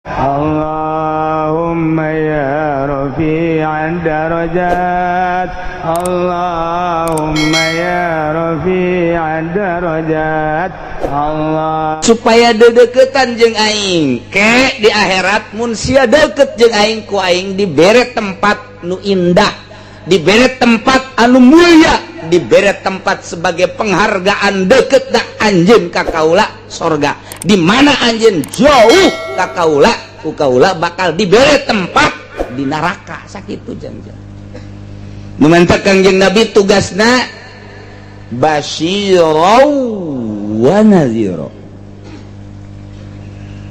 Allahumma ya rafi'ad darajat, Allahumma ya rafi'ad darajat, Allah. Supaya dedeketan jeung aing ke di akhirat, mun sia deket jeung aing, ku aing dibere tempat nu indah, dibere tempat anu mulia, dibere tempat sebagai penghargaan deket da anjeun ka kaula, sorga. Di mana anjeun jauh ka kaula, ku kaula bakal dibere tempat di neraka. Sakitu jangjang nu mantak Kangjeng Nabi tugasna basyirau wa nadhira.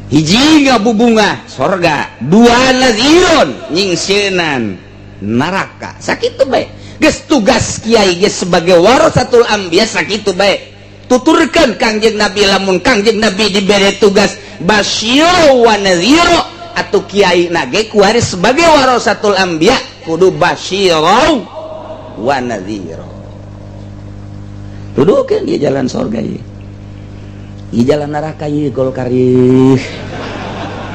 Hiji ngabubunga sorga, dua nadhiron nyingsieunan neraka. Sakitu bae geus tugas kiai geus sebagai warasatul anbiya. Sakitu bae tuturkeun Kangjeng Nabi. Lamun Kangjeng Nabi dibere tugas basyiro wa nadhiro, atau kiai nage kuari sebagai warasatul anbiya kudu basyiro wa nadhiro. Tuduhkeun dia jalan sorga ieu, ieu jalan neraka ieu, Golkar ieu.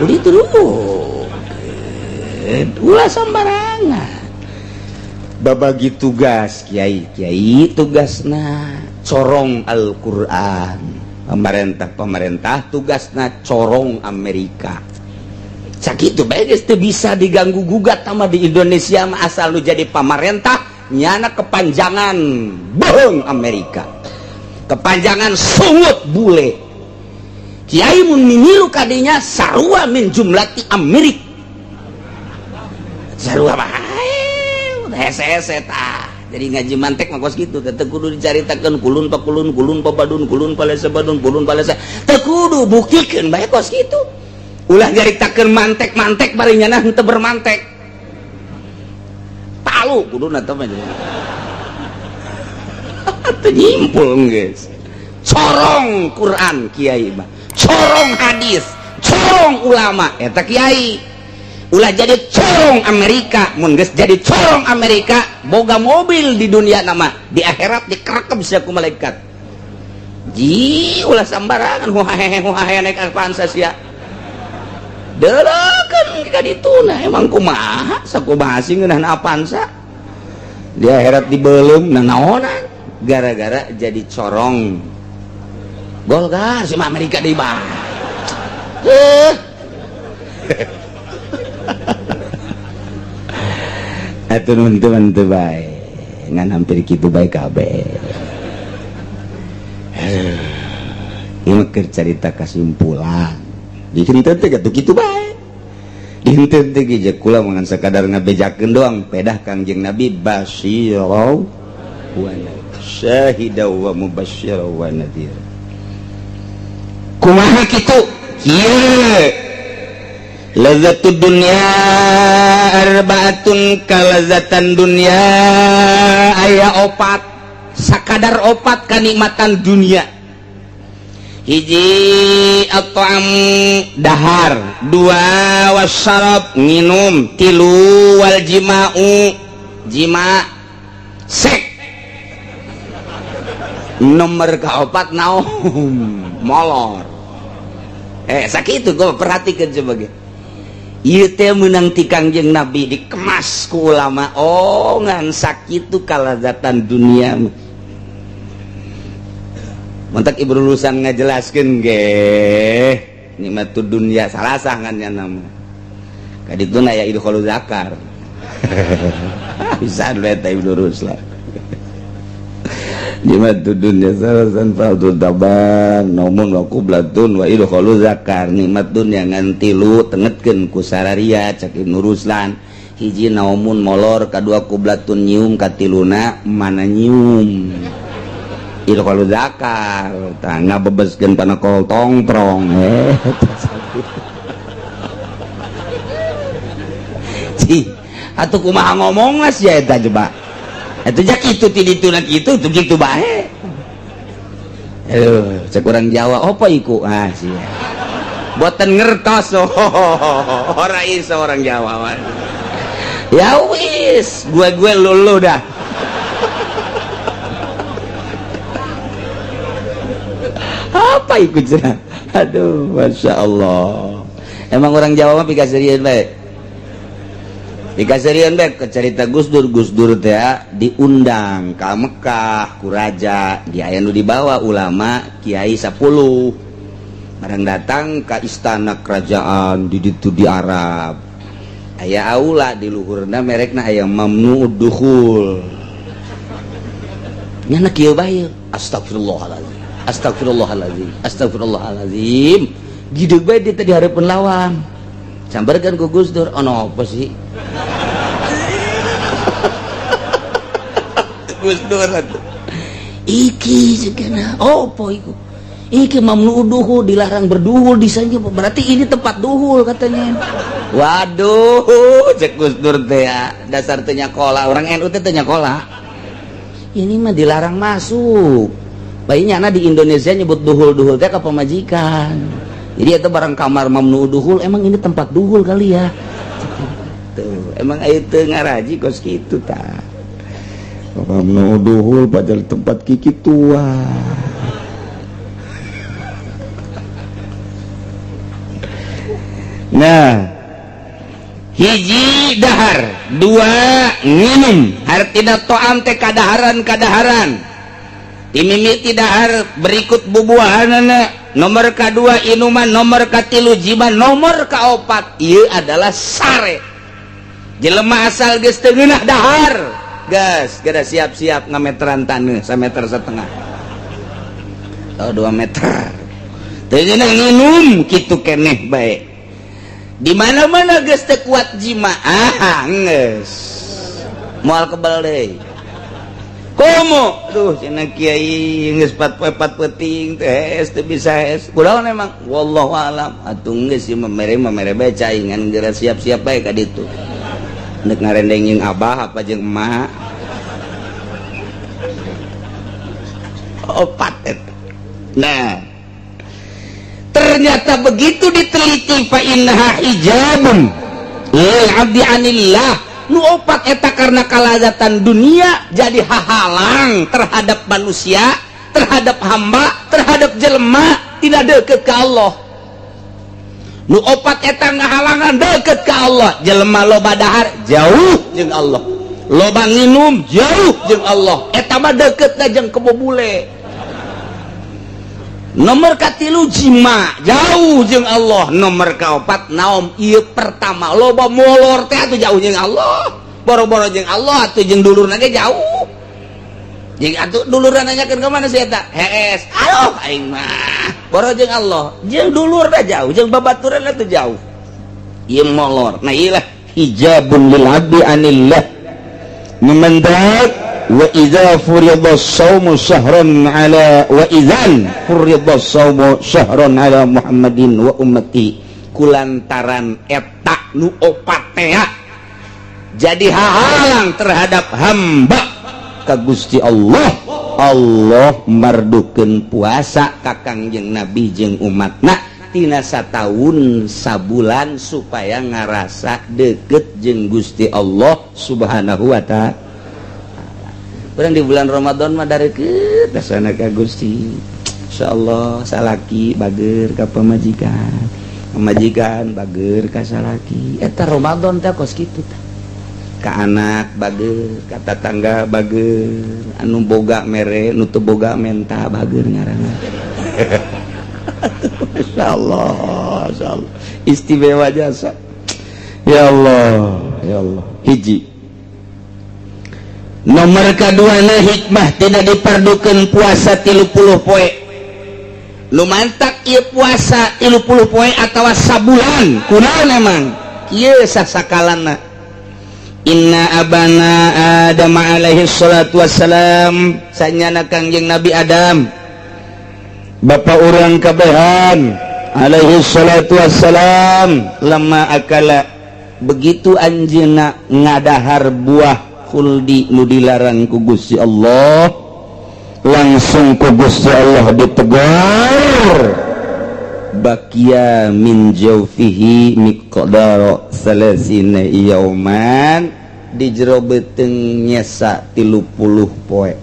Kudu dituduhkeun, ulah sembarangan babagi tugas. Kiai kiai tugasna corong Al-Quran, pemerintah pemerintah tugasna corong Amerika. Sakitu bae geus, teu bisa diganggu gugat sama di Indonesia mah. Asal lu jadi pamarentah, nyana kepanjangan bohong Amerika, kepanjangan sungut bule. Kiai mun mimilu kadinya sarua min jumlati Amerika, sarua bae hese-hese tah. Jadi ngaji mantek mah kos kitu, teu kudu dicaritakeun kulun pakulun, kulun papadun, kulun palesa badun, kulun palesa, teu kudu, buktikeun bae kos kitu. Ulah nyaritakeun mantek-mantek, bari nyana henteu bermantek. Palu kuduna teh mah teu nyimpul geus. Corong Quran kiai mah, corong hadis, corong ulama eta kiai. Ulah jadi corong Amerika. Mun geus jadi corong Amerika, boga mobil di dunia nama, di akhirat dikerekep sia ku malaikat. Ji, ulah sambarangan huhahehe huhahehe naik Avanza sia. Deuleukeun ka dituna, emang kumaha sakumaha sih ngeunah Avanza, di akhirat dibeuleum nanaonan gara-gara jadi corong Golkar si Amerika di bah. Atuh nuhun teu bae ngan hampir kitu bae kabeh. Ieu mah keur carita kasimpulan di henteu teh kitu kitu bae. Di henteu teh ge kula mah ngan sakadar ngabejakeun doang. Pedah Kangjeng Nabi basyirau wa syahida wa mubasysyira wa nadhir. Kumaha kitu kieu? Lazzatud dunya arbaatun, kalazatan dunya aya opat, sakadar opat kanikmatan dunia. Hiji at-ta'am, dahar, dua wasyarab, nginum, tilu wal jima'u, jima sek, nomor keopat naum, molor. Sakitu gua perhatikan sebagai ieu teh meunang ti Kangjeng Nabi, dikemas ku ulama. Oh, ngan sakitu kalazatan dunia mah. Mantak Ibnu Ruslan ngajelaskeun ge nikmatud dunya salah ngan nya nama kadituna ya idkhulu zakar bisa eta Ibnu Ruslan. Nikmatud dunya salasan fardhu taban naumun wa qublatun wa idkhulu zakar. Nikmat dunya ngan tilu, tengetkeun ku sararia, cak Ibnu Ruslan. Hiji naumun, molor, kadua qublatun, nyium, katiluna mana nyium, idkhulu zakar. Tah, ngabebeskeun panakol tongtrong. Cih, atuh kumaha ngomong sia eta coba? Itu jak itu ti dituna kitu, itu kitu bae. Aduh, cek urang Jawa apa iku? Ah, sia. Boten ngertos. Oh, ora iso orang Jawa. Ya wis, gue lulu dah. Apa iku cenah? Aduh, Masya Allah. Emang orang Jawa mah pikaseurieun bae. Pikaseurieun bae ke cerita Gus Dur. Gus Dur teh diundang ka Mekah ku raja, di aya nu dibawa ulama kiai 10. Barang datang ka istana kerajaan di ditu di Arab. Aya aula di luhurna merekna aya mamnu dukhul. Nyana kieu bae. Astagfirullahalazim. Astagfirullahalazim. Astagfirullahalazim. Gideg bae dia tadi hareupeun lawang. Sambarkeun ku Gus Dur, ono apa sih? Gus Dur atuh. Iki segana opo iku? Iki mamnu duhul, dilarang berduhul di sana, berarti ini tempat duhul katanya. Waduh, cek Gus Dur teh ya, dasar teu nyakola, orang NU teh teu nyakola. Ini mah dilarang masuk. Bayinya na di Indonesia nyebut duhul-duhul teh ka pamajikan. Jadi itu barang kamar mamnu duhul, emang ini tempat duhul kali ya. Tuh, emang aya teu ngaraji kos kitu tah. Mamnu duhul padahal tempat kiki tua. Nah, hiji dahar, dua nginum, hartina to'am teh kadaharan-kadaharan. Dimimiti dahar berikut bubuahanana, nomor kedua inuman, nomor katilu jiman, nomor kaopat ieu adalah sare. Jelema asal geus teu ngeunah dahar, gas, geus siap-siap ngameteran taneuh sameter setengah. Atau 2 meter. Teu ngeunah nginum kitu keneh bae. Di mana-mana geus teu kuat jima, ah geus. Moal kebal deui. Komo, duh cenah kiai geus 4 poe 4 peuting teh hese teu bisa hese. Kunaon emang? Wallahu alam. Atuh geus ieu mah mere bae caingan geura siap-siap bae ka ditu. Nek ngarendeng jeung abah apa jeung emak. Opat eta. Nah, ternyata begitu diteliti fa innaha hijabun lil abdi anillah. Nu opat eta karena kalazatan dunia jadi hahalang terhadap manusia, terhadap hamba, terhadap jelema tidak deket ke Allah. Nu opat eta ngahalangan deket ke Allah. Jelema loba dahar jauh jeung Allah, loba nginum jauh jeung Allah. Eta mah deketna jeung kebo bule. Nomor katilu jima jauh jeung Allah. Nomor kaopat naom ieu pertama loba molor teh atuh jauh jeung Allah. Boro-boro jeung Allah atuh jeung dulurna ge jauh. Jeung atuh dulurna nanyakeun ka mana si eta? Hees. Aduh aing mah. Boro jeung Allah, jeung dulurna jauh, jeung babaturanna teh jauh. Ieu molor. Nah ieu lah hijabun lil abdi anillah. Memendak wa idza furida shaumu syahran ala wa idzan furida shaumu syahran ala Muhammadin wa ummati. Kulantaran eta nu opat teh jadi hahalang terhadap hamba ka Gusti Allah. Allah mardukeun puasa ka Kangjeng Nabi jeung umatna tina sataun sabulan supaya ngarasa deket jeung Gusti Allah Subhanahu wa ta'ala. Urang di bulan Ramadan mah dareukeut dasana ka Gusti. Insyaallah salaki bager ka pamajikan, pamajikan bager ka salaki. Eta Ramadan teh kos kitu tah. Ka anak bager, ka tatangga bager, anu boga mere, nu teu boga menta bager ngaranna. Insyaallah, insyaallah. Istimewa jasa. Ya Allah, ya Allah. Hiji. Nomor kaduana hikmah tidak diperdukan puasa 30 poe. Lumantak ieu puasa 30 poe atawa sabulan. Kunaon emang? Ieu sasakalana. Inna abana Adam alaihi salatu wassalam, sanyana Kangjeng Nabi Adam. Bapak urang kabehan alaihi salatu wassalam lama akala begitu anjeunna ngadahar buah khuldi nu dilarang ku Gusti Allah, langsung ku Gusti Allah ditegur. Bakia min jaufihi miqdara salasina yauman, di jero beuteung nyesa 30 poe.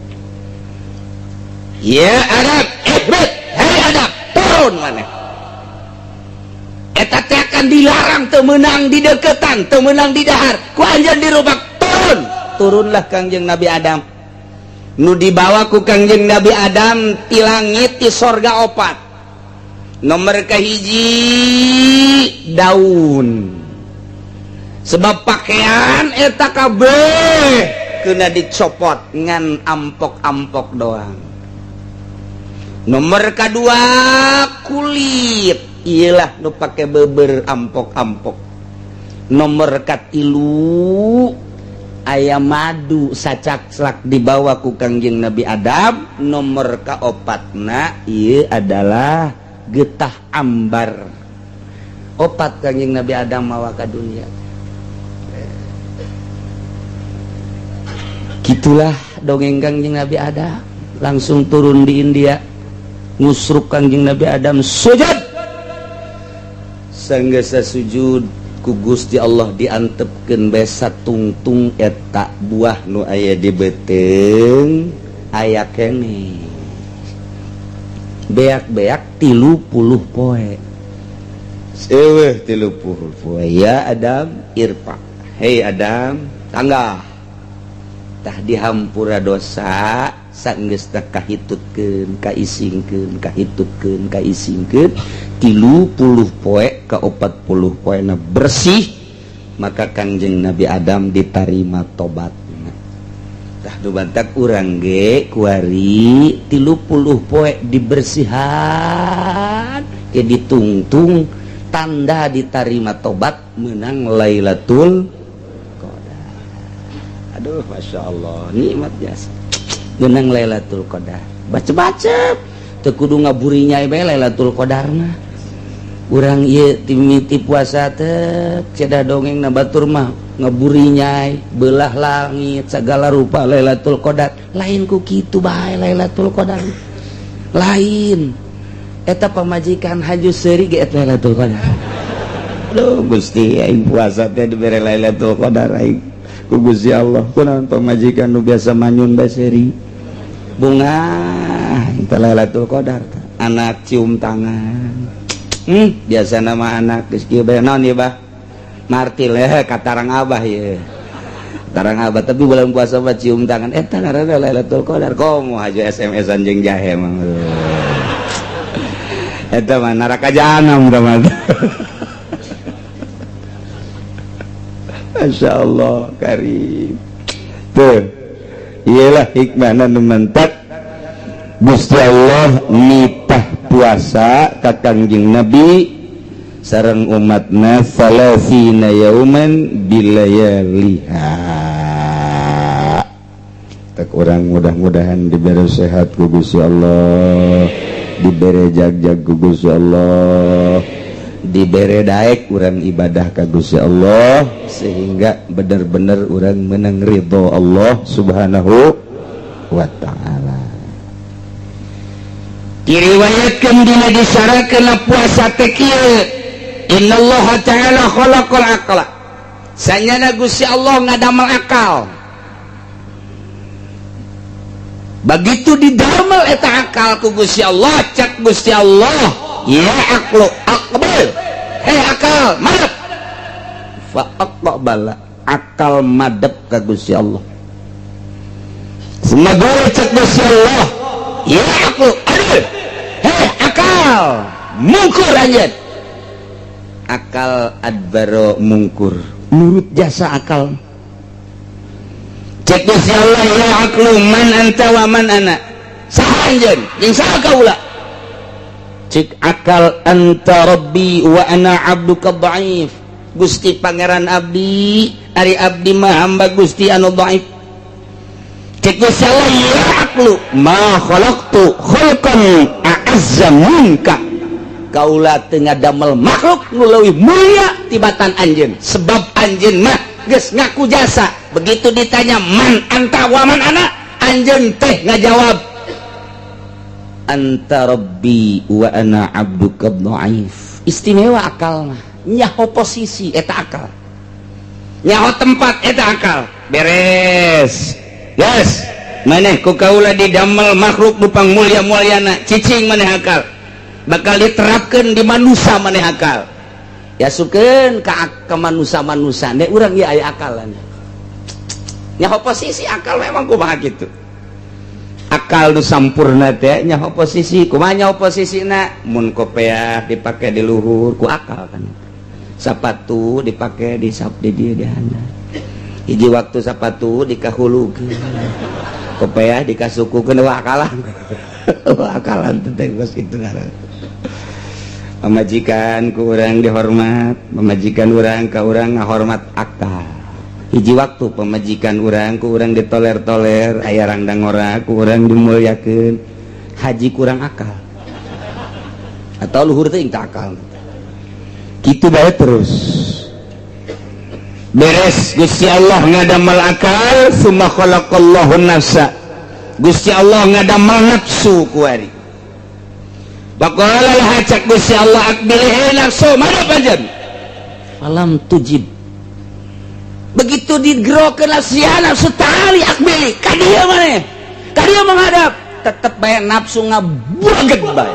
Ya Arab, ihbit, hai Arab, turun maneh. Eta teh akan Dideketan dilarang teu meunang, dideketan teu meunang di dahar. Ku anjeun dirubak turun. Turunlah Kangjeng Nabi Adam. Nu dibawa ku Kangjeng Nabi Adam ti langit ti sorga opat. Nomor kahiji daun. Sebab pakaian eta kabeh kena dicopot ngan ampok-ampok doang. Nomor kedua kulit, iyalah nu pake beber ampok-ampok. Nomor katilu aya madu sacakslak dibawa ku Kangjeng Nabi Adam. Nomor kaopatna ieu adalah getah ambar. Opat Kangjeng Nabi Adam mawa ka dunia. Gitulah dongeng Kangjeng Nabi Adam. Langsung turun di India, ngusruk Kangjeng Nabi Adam sujud. Sanggesa sujud ku Gusti Allah diantepkeun bae satungtung eta buah nu aya di beuteung aya keneh. Beak-beak 30 poe. Seueuh 30 poe. Ya Adam irfa. Hei Adam, tangga. Tah dihampura dosa sanggeus teh kahitutkeun kaisingkeun kahitutkeun kaisingkeun 30 poe ka 40 poena bersih, maka Kangjeng Nabi Adam ditarima tobatna. Tah nu bantak urang ge kuari 30 poe dibersihan ke ditungtung tanda ditarima tobat menang Lailatul. Aduh, Masya Allah, nikmat jasa. Menang Lailatul Qadar. Baca-baca, teu kudu ngaburinya bae Lailatul Qadar mah. Urang ieu timiti puasa teh cedah dongeng na batur mah ngaburinyai belah langit segala rupa Lailatul Qadar. Lain ku kitu bae Lailatul Qadar. Lain. Eta pamajikan haju seuri ge eta Lailatul Qadar. Aduh, Gusti aing puasa teh dibere Lailatul Qadar aing. Ku Gusti Allah kunaon pamajikan nu biasa manyun baseri bunga eta Lailatul Qadar. Anak cium tangan, biasa nama anak geus kieu bae naon ieu bah martil katarang abah ieu tarang abah, tapi bulan puasa mah cium tangan eta ngaranna Lailatul Qadar. Komo haju SMS-an jeung jahe mah eta mah neraka jahanam tah mah. Masya Allah karim. Tuh, iyalah hikmahna nu mantak Gusti Allah nitah puasa ka Kangjeng Nabi sareng umatna salasina yauman bilayaliha. Tak urang mudah-mudahan diberi sehat ku Gusti Allah, diberi jag-jag ku Gusti Allah, dibere daek urang ibadah ka Gusti Allah sehingga bener-bener urang menang ridho Allah Subhanahu wa ta'ala. Diriwayatkeun dina disarakeun puasa teh kieu, innallaha ta'ala khalaqal aqla. Sanyana Gusti Allah ngadamel akal. Begitu didamel eta akal ku Gusti Allah, cak Gusti Allah, ya aqlu aqbal. Hei akal, madep. Fa aqbala, akal madep ka Gusti Allah. Semoga cek Gusti Allah, ya aqlu adil. Hei akal, mungkur anjeun. Akal adbaro mungkur, nurut jasa akal. Cek Gusti Allah, ya aqlu man anta wa man ana. Saha anjeun? Jeung saha kaula? Cik akal anta rabbi wa ana abduka dhaif. Gusti pangeran abdi, ari abdi mah hamba Gusti anu dhaif. Cik Gusti Allah, ya aqlu ma khalaqtu khalqan a'azza minka. Kaula teu ngadamel makhluk nu leuwih mulia tibatan anjeun, sebab anjeun mah geus ngaku jasa. Begitu ditanya man anta wa man ana, anjeun teh ngajawab anta rabbi wa ana abduka dhaif. Istimewa akal mah, nyaho posisi eta akal, nyaho tempat eta akal. Beres. Yes, maneh ku kaula didamel makhluk nu pang mulia-muliana, cicing maneh akal. Bakal diterapkeun di manusia maneh akal. Diasupkeun ka ke manusia-manusia ne urang ieu aya akalan. Nyaho posisi akal memang kumaha gitu. Akal nu sampurna teh nyaho posisi. Kumaha nyaho posisina? Mun kopeah dipake di luhur ku akal kan. Sapatu dipake di sap di dieu, di handap. Hiji waktu sapatu dikahulukeun. Kopeah dikasukukeun, wah, akalan. Wah, akalan teh geus kitu ngaran. Pamajikan ku urang dihormat, pamajikan urang ka urang ngahormat akal. Hiji waktu pamajikan urang ku urang ditoler-toler, aya rangdang ora ku urang dimuliakeun. Haji kurang akal atau luhur teh teu akal. Kitu bae terus. Beres Gusti Allah ngadamel akal, summa khalaqallahu nafsa. Gusti Allah ngadamel nafsu kuari. Faqala laha, cak Gusti Allah, aqbili nafsu, mana panjen? Falam tujib. Begitu digerokeun nafsu, ya nafsu tali aqbili ka dieu maneh. Ka dieu menghadap, tetep bae nafsu ngabuaget bae.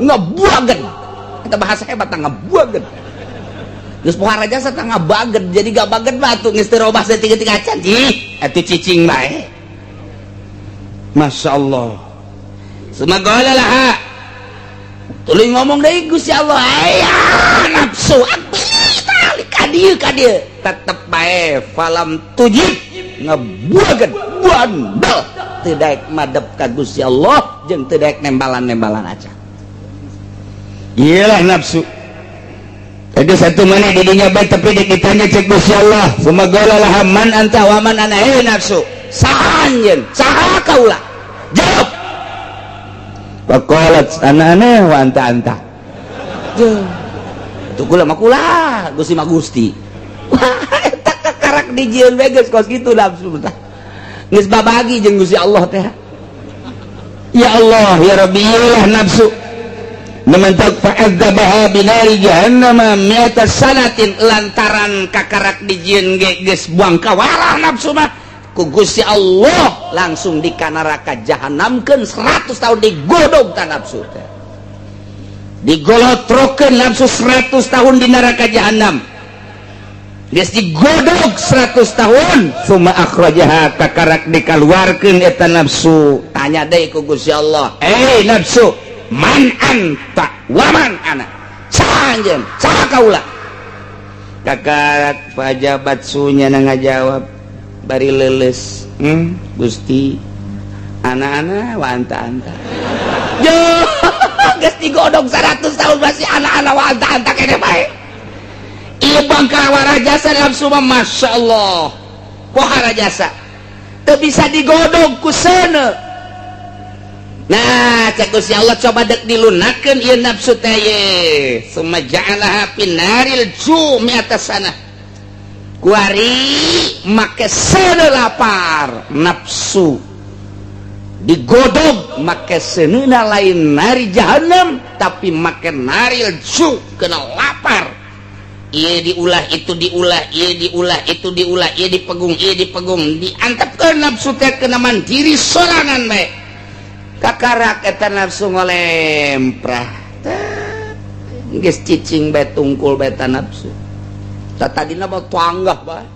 Ngabuaget. Kita bahasa hebat ngabuaget. Geus pohara jasa teh ngabaget, jadi gak baget batu geus teu robah tiga-tiga acan. Ih, atuh cicing bae. Masya Allah. Summa qala laha, tuluy ngomong deui Gusti Allah, aya nafsu aqbili ka dieu, ka dieu. Tetep bae falam tujib, ngebuaget bandel, teu daek madep ka Gusti Allah jeung teu daek nembalan-nembalan aja. Iyalah nafsu. Jadi satu mana di dunia baik, tapi ditanya cek Gusti Allah. Summa qala laha man anta wa man ana, eh nafsu. Saha anjeun? Saha kaula? Jawab. Faqalat ana ana wa anta anta. Itu kula mah kula, Gusti mah Gusti. Wah, eta kakarak dijieun we geus kos kitu nafsu tah. Geus babagi jeung Gusti Allah teh. Ya Allah, ya Rabbi, iyalah nafsu. Nementak fa'adzabaha binari jahannama mi'ata sanatin, lantaran kakarak dijieun ge geus buang kawalah nafsu mah ku Gusti Allah langsung di neraka jahanamkeun 100 tahun, digodog ta nafsu teh, digolotrokeun nafsu 100 tahun di neraka jahanam. Geus digodog 100 tahun, summa akhrajaha, kakarak dikaluarkeun eta nafsu, tanya deui ku Gusti Allah, eh nafsu, man anta wa man ana, saha anjeun, saha kaula? Kakarak fajabat sunya ngajawab bari leuleus, Gusti, ana ana wa anta anta." Yo, geus digodog 100 tahun masih ana ana wa anta anta kene bae. Ieu bangkawara jasa nafsu mah, Masya Allah, pohara jasa teu bisa digodog ku seuneu. Nah, cek Gusti Allah, coba dek dilunakeun ieu nafsu teh ye. Summa ja'alaha finaril ju mi'ata sanah. Kuari make seuneu lapar nafsu digodog make seuneu lain nari jahanam, tapi make naril ju, kena lapar. Ieu diulah, itu diulah, ieu diulah, itu diulah, ieu dipegung, ieu dipegung, diantepkeun nafsu teh kena mandiri sorangan bae. Kakarak eta nafsu ngolemprah, geus cicing bae, tungkul bae eta nafsu. Tadina mah tanggah bae,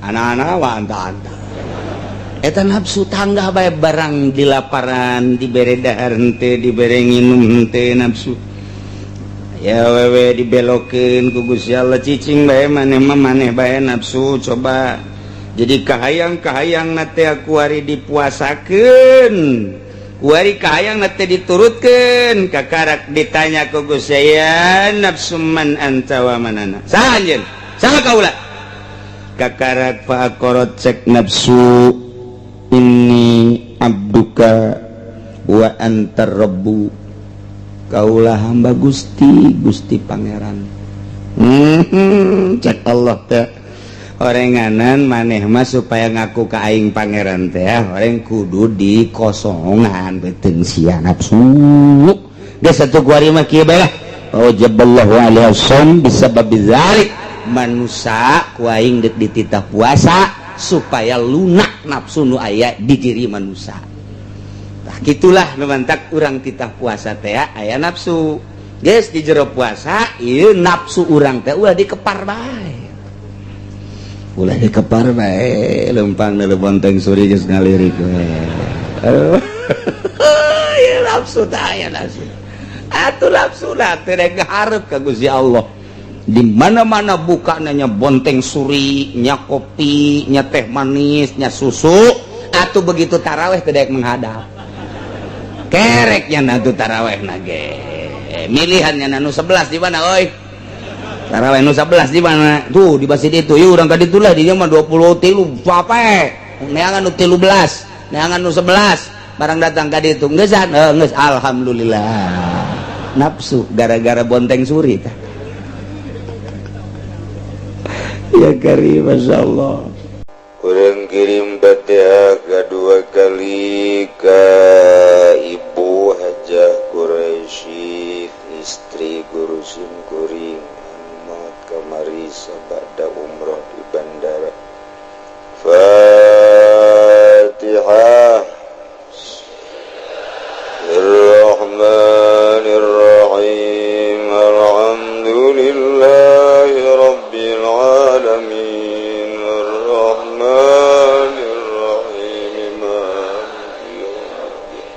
ana-ana wa anta-anta. Eta nafsu tanggah bae, barang dilaparan, dibere dahar henteu, dibere nginum henteu nafsu. Ya wewe dibelokeun ku Gusti Allah, cicing bae maneh mah, maneh bae nafsu coba. Jadi kahayang-kahayang na teh kuari dipuasakeun, kuari kahayang na teh diturutkeun. Kakarak ditanya ku Gusti, ya nafsu, man anta wa man ana, saha anjeun, saha kaula? Kakarak faqalat, cek nafsu, inni abduka wa antar rabbu, kaulah hamba Gusti, Gusti pangeran. Cek Allah teh, orenganan maneh mah supaya ngaku ka aing pangeran teh orang kudu dikosongan beuteung sia nafsu. Geus satu kuari mah kieu bae lah, wajaballahu alaihi shaum bisabab dzalik. Manusa ku aing deuk dititah puasa supaya lunak nafsu nu aya di diri manusia. Tah, gitulah nu mantak urang titah puasa teh aya nafsu. Geus di jero puasa ieu nafsu urang teh ulah dikepar bae. Ulah dikepar bae, lempang dari bonteng suri geus ngalirik we. Ya nafsu tah aya nafsu. Atuh nafsu lah teh rek hareup ka Gusti Allah. Di mana-mana buka nanya bonteng suri, nya kopi, nya teh manis, nya susu, atuh begitu taraweh teh daek menghadap. Kereknya na tuh taraweh na ge. Milihannya nu 11 di mana oi? Taraweh nu 11 di mana? Tuh di masjid itu. Yuk urang ka ditu lah, di dieu mah 23 pape. Neangan nu 13, neangan nu 11. Barang datang ka ditu ngeusan, geus alhamdulillah. Nafsu gara-gara bonteng suri tah. Ya karim, Masya Allah. Kurang kirim Fatihah kedua kali ke Ibu Hajah Quraisy, istri guru simkuring maut kamari sabada umroh di bandara. Fatihah. Bismillahirrahmanirrahim. Alhamdulillahi rabbil alamin. Arrahmanirrahim. Maliki yaumiddin.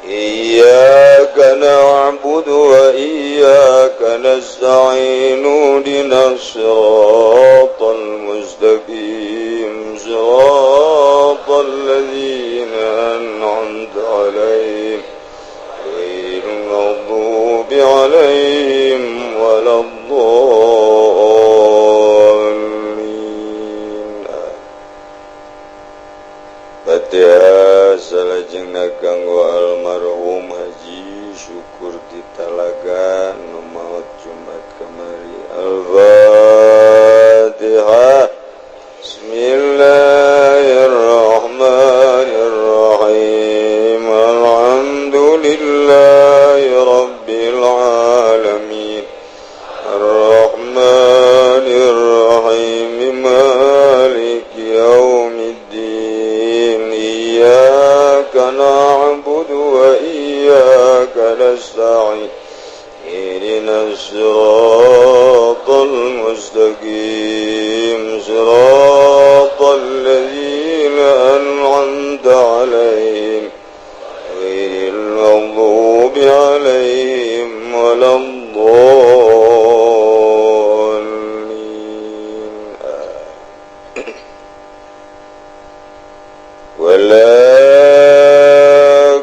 Iyyaka na'budu wa iyyaka nasta'in. Ihdinas siratal mustaqim. Siratal ladzina an'amta 'alaihim ghairil maghdubi 'alaihim waladdallin. Fatihah salajengna kanggo almarhum Haji Syukur di Talaga nu maot Jumat kamari. Al-Fatihah. Bismillahirrahmanirrahim. Alhamdulillahi rabbil alamin. Arrahmanirrahim. Maliki yaumiddin. Iyyaka na'budu wa iyyaka nasta'in. Ihdinas siratal mustaqim. Siratal ladzina an'amta 'alaihim ghairil maghdubi 'alaihim waladdallin. ولا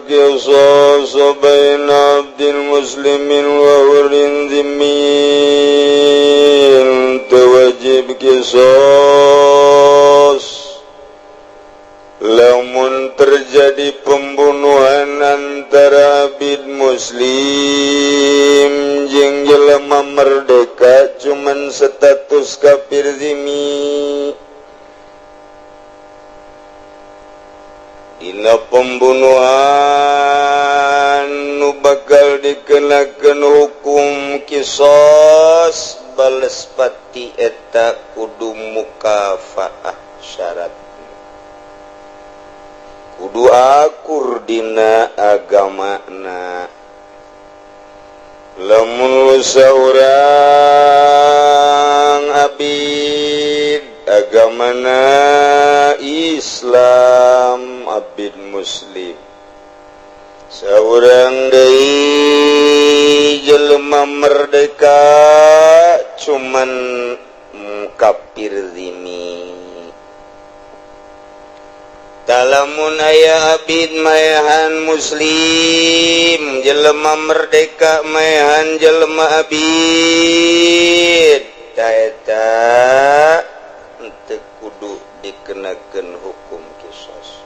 قصاص بين عبد مسلم وحر ذمي توجب qisas lamun terjadi pembunuhan antara abid muslim jeung jelema merdeka cuman status kafir zimmi. Dina pembunuhan nu bakal dikenakan hukum kisos bales pati eta kudu mukafaah, syarat kudu akur dina agamana. Lamun saurang abid agamana Islam, abid muslim, saurang deui jelema merdeka cuman kafir zimmi, lamun aya abid maehan muslim, jelema merdeka maehan jelema abid, ta eta henteu kudu dikenakeun hukum kisos.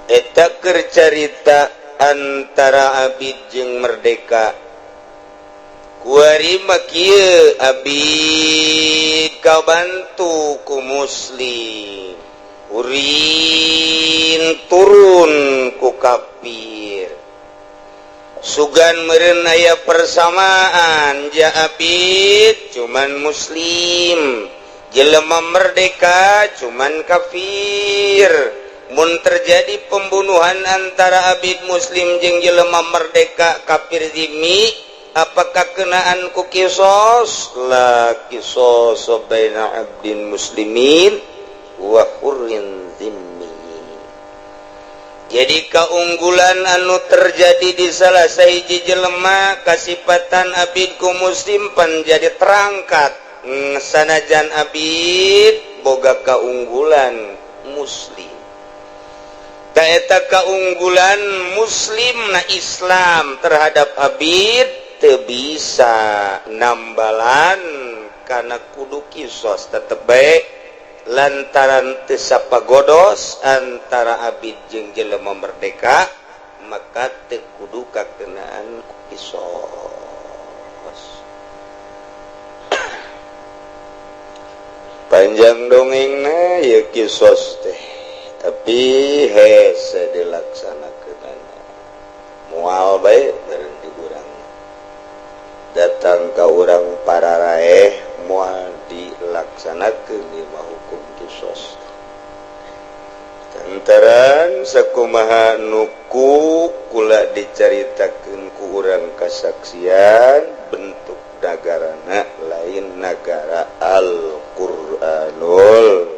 Eta keur carita antara abid jeung merdeka. Kuari mah kieu, abid kabantu ku muslim, urin turun ku kafir. Sugan meureun aya persamaan ja abid cuman muslim, jelema merdeka cuman kafir. Mun terjadi pembunuhan antara abid muslim jeung jelema merdeka kafir zimmi. Apakah kenaan ku kisos? La kisos baina abdin muslimin wa hurrin zimmi. Jadi keunggulan anu terjadi di salah sahiji jelema kasipatan abid ku muslim pan jadi terangkat, sanajan abid boga keunggulan muslim. Taeta keunggulan muslim na Islam terhadap abid teu bisa nambalan karena kudu kisos tetep baik lantaran teu sapagodos antara abid jeung jelema merdeka, maka teu kudu kakenaan ku kisos. Panjang dongengna ya kisos teh, tapi hese dilaksanakeunana moal bae beureun di urang datang ka urang para raeh moal dilaksanakeun ieu mah hukum kisos. Lantaran sakumaha nuku kula dicaritakeun ku urang kasaksian bentuk nagarana lain nagara Al-Qur'anul,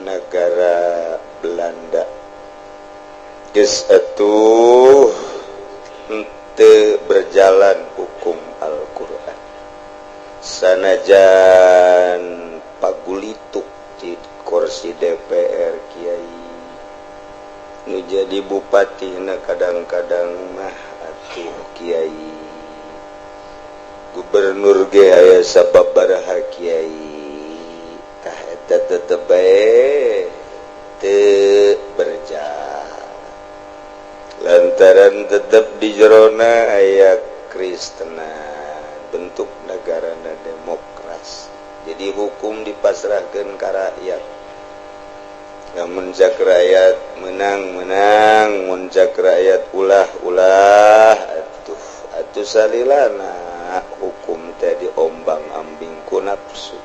negara Belanda. Geus atuh henteu berjalan hukum Al-Qur'an sanajan pagulituk di kursi DPR kiai nu jadi bupati na kadang-kadang mah atuh kiai, gubernur ge aya sababaraha kiai. Tah eta tetep bae teu berjalan lantaran tetep di jerona aya Kristenan, bentuk negarana demokrasi. Jadi hukum dipasrahkeun ka rakyat. Lamun cak rakyat menang-menang, mun cak rakyat ulah-ulah atuh atuh salilana hukum teh diombang-ambing ku nafsu.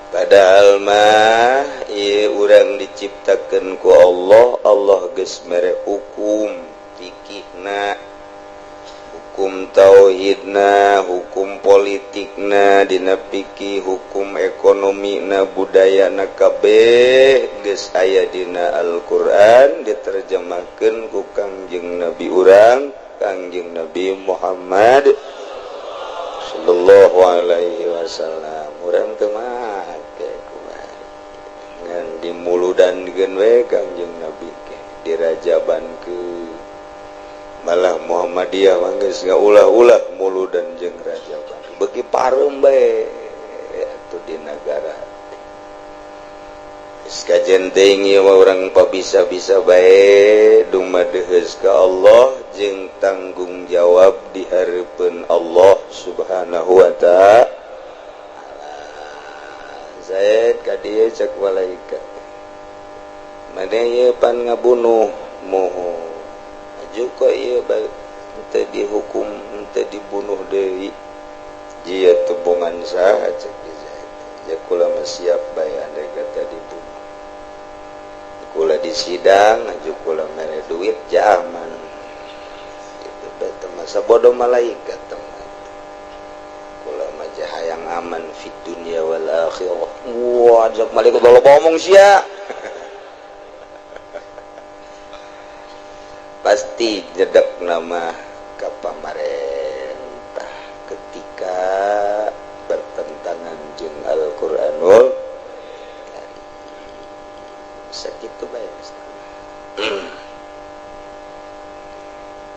Padahal mah ieu urang diciptakeun ku Allah, Allah geus mere hukum fikihna, hukum tauhidna, hukum politikna, dina fikih, hukum ekonomina, budayana kabeh geus aya dina Al-Qur'an diterjemahkeun ku Kangjeng Nabi urang, Kangjeng Nabi Muhammad sallallahu alaihi wasallam. Urang teu make kumaha ngan dimuludan we Kangjeng Nabi ge dirajabankeun. Malah Muhammadiyah mah geus ngaulah-ulah muludan jeung rajaban beuki pareum bae atuh di nagara. Geus kajen teuing ieu mah urang pabisa-bisa bae dumadeheus ka Allah jeung tanggung jawab di hareupeun Allah Subhanahu wa ta'ala. Zaid ka dieu cek malaikat, maneh ieu pan ngabunuh moho juga ieu teu dihukum teu dibunuh deui jia tebongan saha cek Zaid. Ya kula mah siap bae andai kata dibunuh kula di sidang aju kula mere duit jaman gitu bae teh masa bodoh malaikat teman kula mah hayang aman fid dunya wal akhirah. Wah cek malaikat loba omong sia pasti jedek nama ke pamarentah ketika bertentangan jeung Al-Qur'anul Karim. Sakitu bae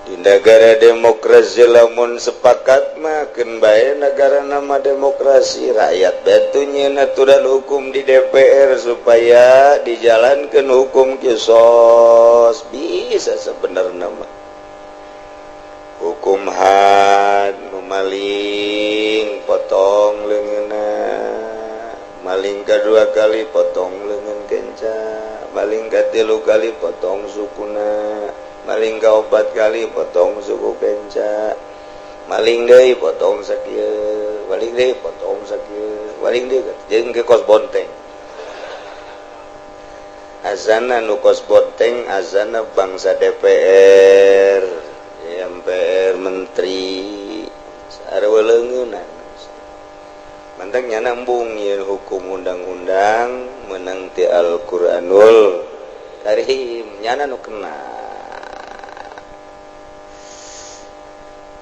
di negara demokrasi lamun sepakat mah keun bae negara nama demokrasi rakyat batu nyieun aturan hukum di DPR supaya dijalankan hukum kisos. Bisa sebenarnya mah hukum had maling potong leungeunna, maling kedua kali potong leungeun kenca, maling katilu kali potong sukuna, maling kaopat kali potong suku kenca, maling deui potong sakieu, maling deui potong sakieu, maling deui jeung ke kos bonteng. Azana nu kos bonteng azana bangsa DPR. MPR, menteri sarweleungeunna. Mantak nyana embung ieu hukum undang-undang menang ti Al-Qur'anul Karim, nyana nu kena.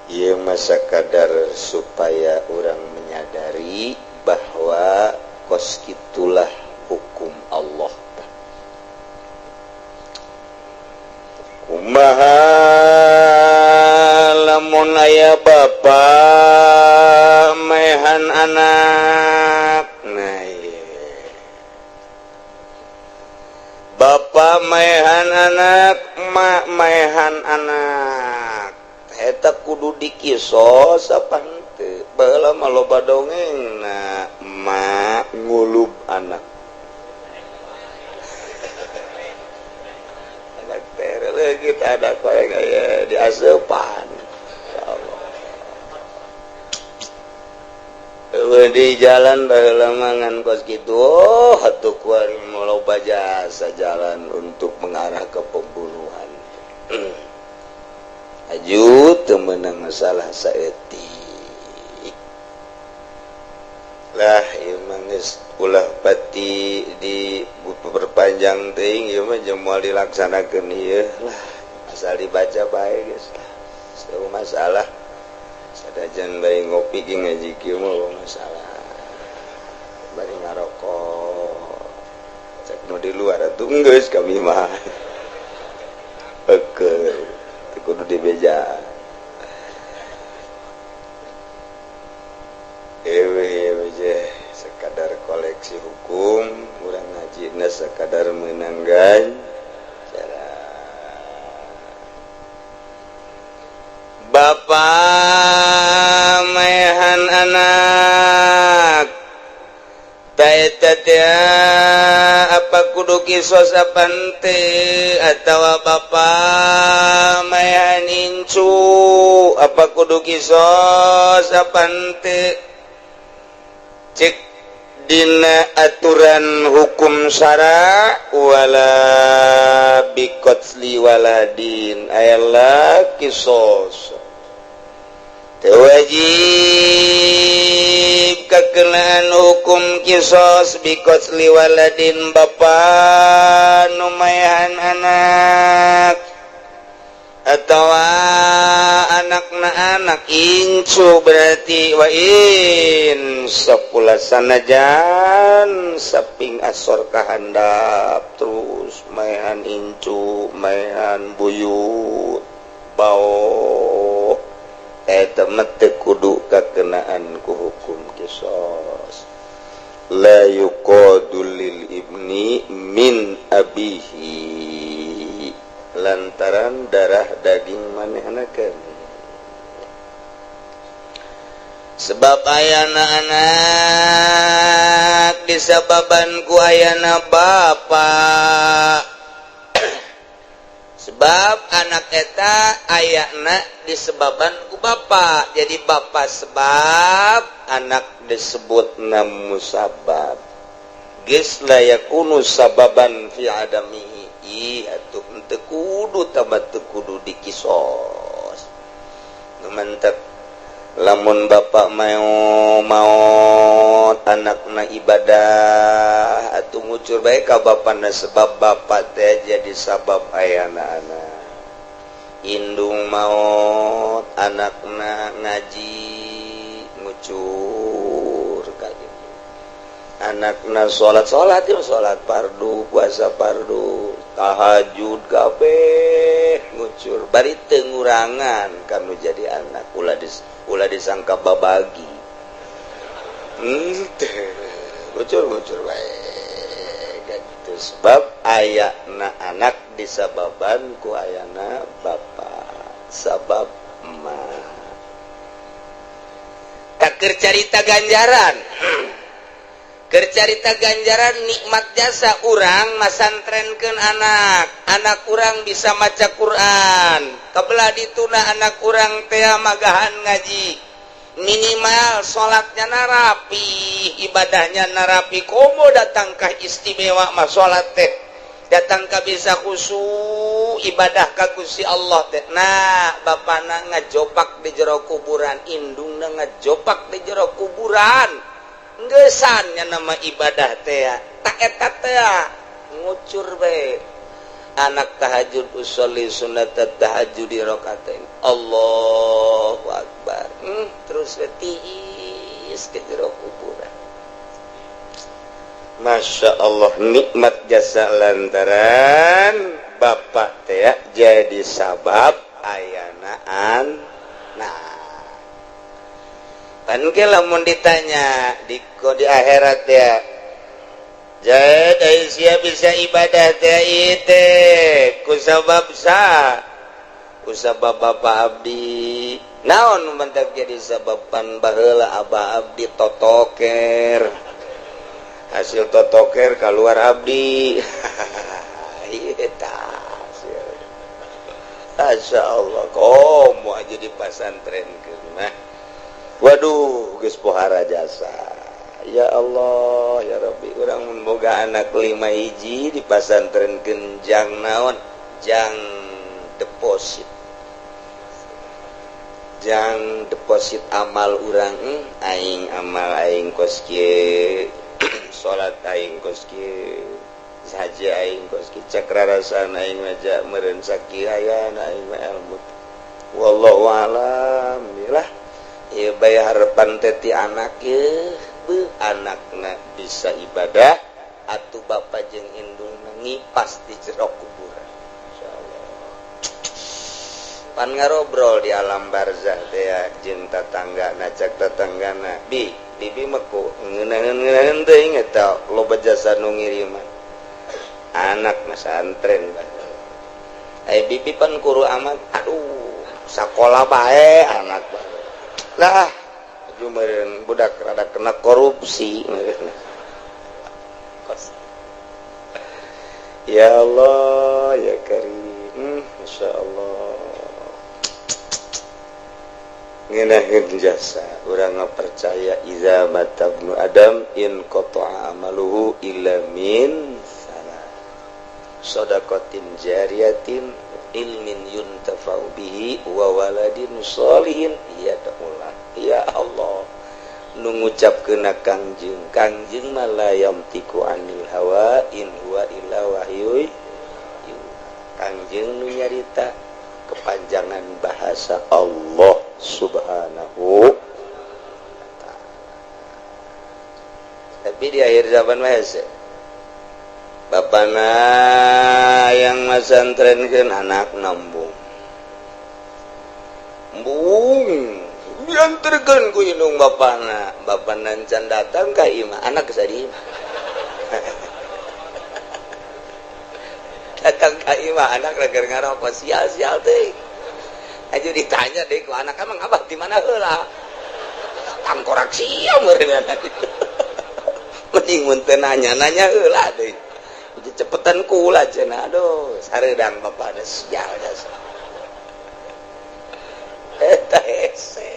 Ieu masa kadar supaya orang menyadari bahwa kos kitulah hukum Allah. Kumaha lamun aya bapa mehan anak? Nah, iya. Bapa mehan anak, mak mehan anak. Eta kudu dikisos apa henteu? Baheula mah loba dongeng na mak ngulub anak. Anak teh leungit ada koe aya diaseupan. Ya Allah. Eueuh di jalan baheula mah ngan kos kitu, oh atuh kuari loba jasa jalan untuk mengarah ke pembunuhan. Aju teu meunang masalah saeutik. Lah ieu mah geus ulah pati diperpanjang teuing, ieu mah jeung moal dilaksanakeun ieu lah, asal dibaca bae geus lah. Teu masalah. Sadajan bari ngopi ge ngaji kieu mah masalah. Bari ngarokok. Cek nu di luar atuh geus kami mah. Oke. Kudu dibeja. Ewe ewe sekadar koleksi hukum, urang ngajina sekadar menanggan cara. Bapa mehan anak taeta teh apa kudu kisos apa henteu, atawa bapa maehan incu apa kudu kisos apa henteu? Cek dina aturan hukum syara wala biqatli waladin ayala kisos. Teu wajib kakenaan hukum kisos biqatli waladin bapa nu maehan anak atawa anakna anak incu, berarti wa in sapula sanajan saping asor kahandap terus maehan incu, maehan buyut bao eta mah teu kudu kakenaan ku hukum kisos. La yuqadu lil ibni min abihi, lantaran darah daging manehna keneh. Sebab ayana anak disababan ku ayana bapa. Sebab anak eta ayana disebaban ku bapa. Jadi bapa sebab, anak disebut musabab. Geus la yakunu sababan fi adamihi. Ih atuh henteu kudu tambah teu kudu dikisos. Nu mantep lamun bapak mau maot anakna ibadah atuh ngucur bae ka bapana, sebab bapak teh jadi sabab ayana anak. Indung maot anakna ngaji ngucur ka indung. Anakna salat salat ya salat fardu, puasa fardu, tahajud kabeh ngucur bari teu ngurangan kanu jadi anak. Ulah disangka babagi. Henteu, ngucur-ngucur bae gitu. Sebab ayana anak disababan ku ayana bapa, sabab mah. Tak keur carita ganjaran. Keur carita ganjaran nikmat jasa urang masantrenkeun anak. Anak urang bisa maca Quran. Kabelah dituna anak urang teh magahan ngaji. Minimal salatnya narapi, ibadahnya narapi. Komo datangkah istimewa mah salat teh. Datang ka bisa khusyuk ibadah ka Gusti Allah teh. Nah, bapana ngajopak di jero kuburan, indungna ngajopak di jero kuburan. Ngeusan nya nama ibadah teh. Tak eta teh ngucur bae. Anak tahajud usolli sunat tahajud di rakatain. Allahu akbar. Terus tiis ke jero kuburan. Masya Allah nikmat jasa lantaran bapak teh jadi sabab ayanaan. Nah, pan ke lamun ditanya di akhirat ya, jadi sia bisa ibadah teh ieu ku sabab sa, ku sabab bapak abdi. Naon mentak jadi sababan baheula abah abdi totoker. Hasil totoker keluar abdi. Masya Allah komo aja di pasantren mah. Waduh geus pohara jasa. Ya Allah ya Rabbi, urang mun boga anak 5 hiji di pasantren jang naon, jang deposit. Jang deposit amal urang, aing amal aing kos kieu. Salat aing kos kieu, saja aing kos kieu, cek rarasaan aing aja meureun sakieu hayana aing mah ilmu. Wallahu alam lah. Ieu bae harepan teh ti anak ye, beuh anakna bisa ibadah atuh bapa jeung indungna ngipas di jero kuburan. Insyaallah. Pan ngarobrol di alam barzah teh jeung tatanggana, cek tatanggana, bi bibi meku ngeunaheun-ngeunaheun teuing eta loba jasa nu ngiriman anak masantren bae. Bibi pan kuru amat, aduh sakola bae anak bae lah meureun budak rada kena korupsi. Ya Allah ya Karim, Masya Allah ngenahin jasa urang percaya iza mata ibnu adam in qata'a amaluhu illa min salah shadaqatin jariyatin ilmin yuntafa'u bihi wa waladin sholihin ya Allah. Ya Allah nu ngucapkeun Kangjeng, Kangjeng mah la yamtiku anil hawa in huwa illa wahyu. Kangjeng nu nyarita kepanjangan bahasa Allah Subhanahu wa ta'ala. Tapi di akhir zaman mah hese bapana yang masantrenkeun anak nambung embung dianterkeun ku indung bapana, bapana can datang ka imah anak geus di imah. Datang ka imah anak keur ngarokok sial-sial teh. Aja ditanya deh ku anak emang abah di mana heula? Tangkorak sia meureun. Mending mun teu nanya-nanya heula deui. Cepetan kula cenah, aduh sareudang bapana sial jasa. Eta hese.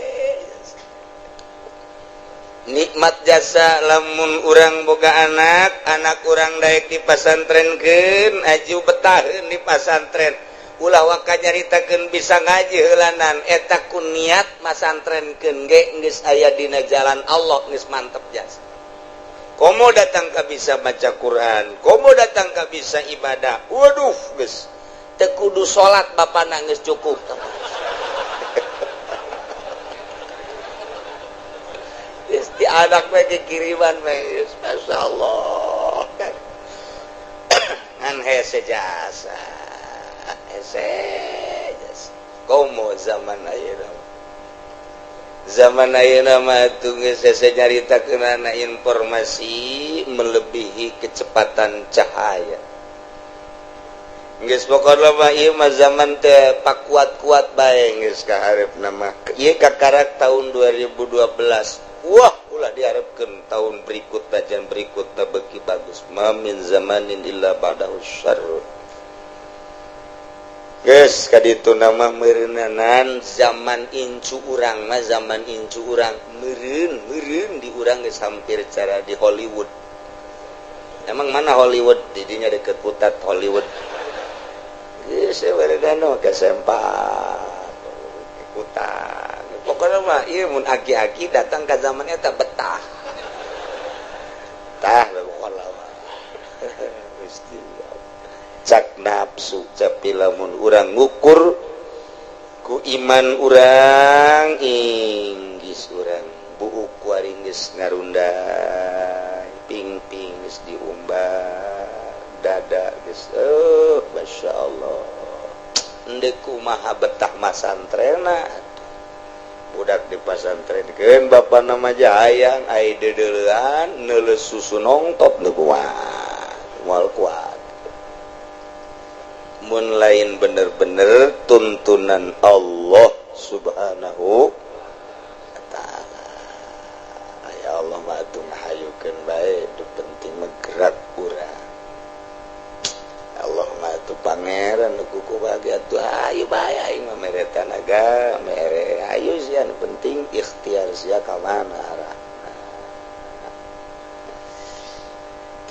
Nikmat jasa lamun urang boga anak, anak urang daek dipasantrenkeun, aju betaheun di pasantren. Ulah waka nyaritakeun bisa ngaji heulanan, eta ku niat masantrenkeun ge geus aya dina jalan Allah geus mantep jasa. Komo datang ka bisa baca Quran, komo datang ka bisa ibadah. Waduh geus teu kudu salat bapana geus cukup. Geus di anak we kiriman we, masyaallah. Ngan hese jasa. Hese jasa. Komo zaman ayeuna. Zaman ayeuna mah atuh geus hese nyaritakeunana informasi melebihi kecepatan cahaya. Geus pokona mah ieu mah zaman teh pakuat-kuat bae geus ka hareupna mah. Ieu kakarak tahun 2012. Wah, ulah diharapkeun tahun berikut tajan berikutna beuki bagus. Ma min zamanin illa ba'dahu syarr. Geus kaditu nama meureunanan zaman incu urang mah zaman incu urang meureun meureun di urang geus hampir cara di Hollywood. Emang mana Hollywood? Didinya deket Kutat Hollywood. Geus we ke Sempak Kutat. Pokoknya mah ieu mun aki-aki datang ke zaman eta betah. Tah pokokna mah. Gusti cak nafsu tapi lamun urang ngukur ku iman urang inggis urang buuk kuari geus ngarunday ping-ping geus diumbar dada geus Masya Allah endek kumaha betah masantrena budak di pasantrenkeun bapa nama hayang ai deudeulean neuleus susu nongtop nu kuat moal kuat mun lain bener-bener tuntunan Allah Subhanahu wa ta'ala. Ya Allah mah atuh ngahayukeun bae, nu penting mah gerak urang. Allah mah atuh pangeran nu kuku bagi atuh hayu bae aing mah mere tanaga, mere hayu sia nu penting ikhtiar sia ka mana arahna.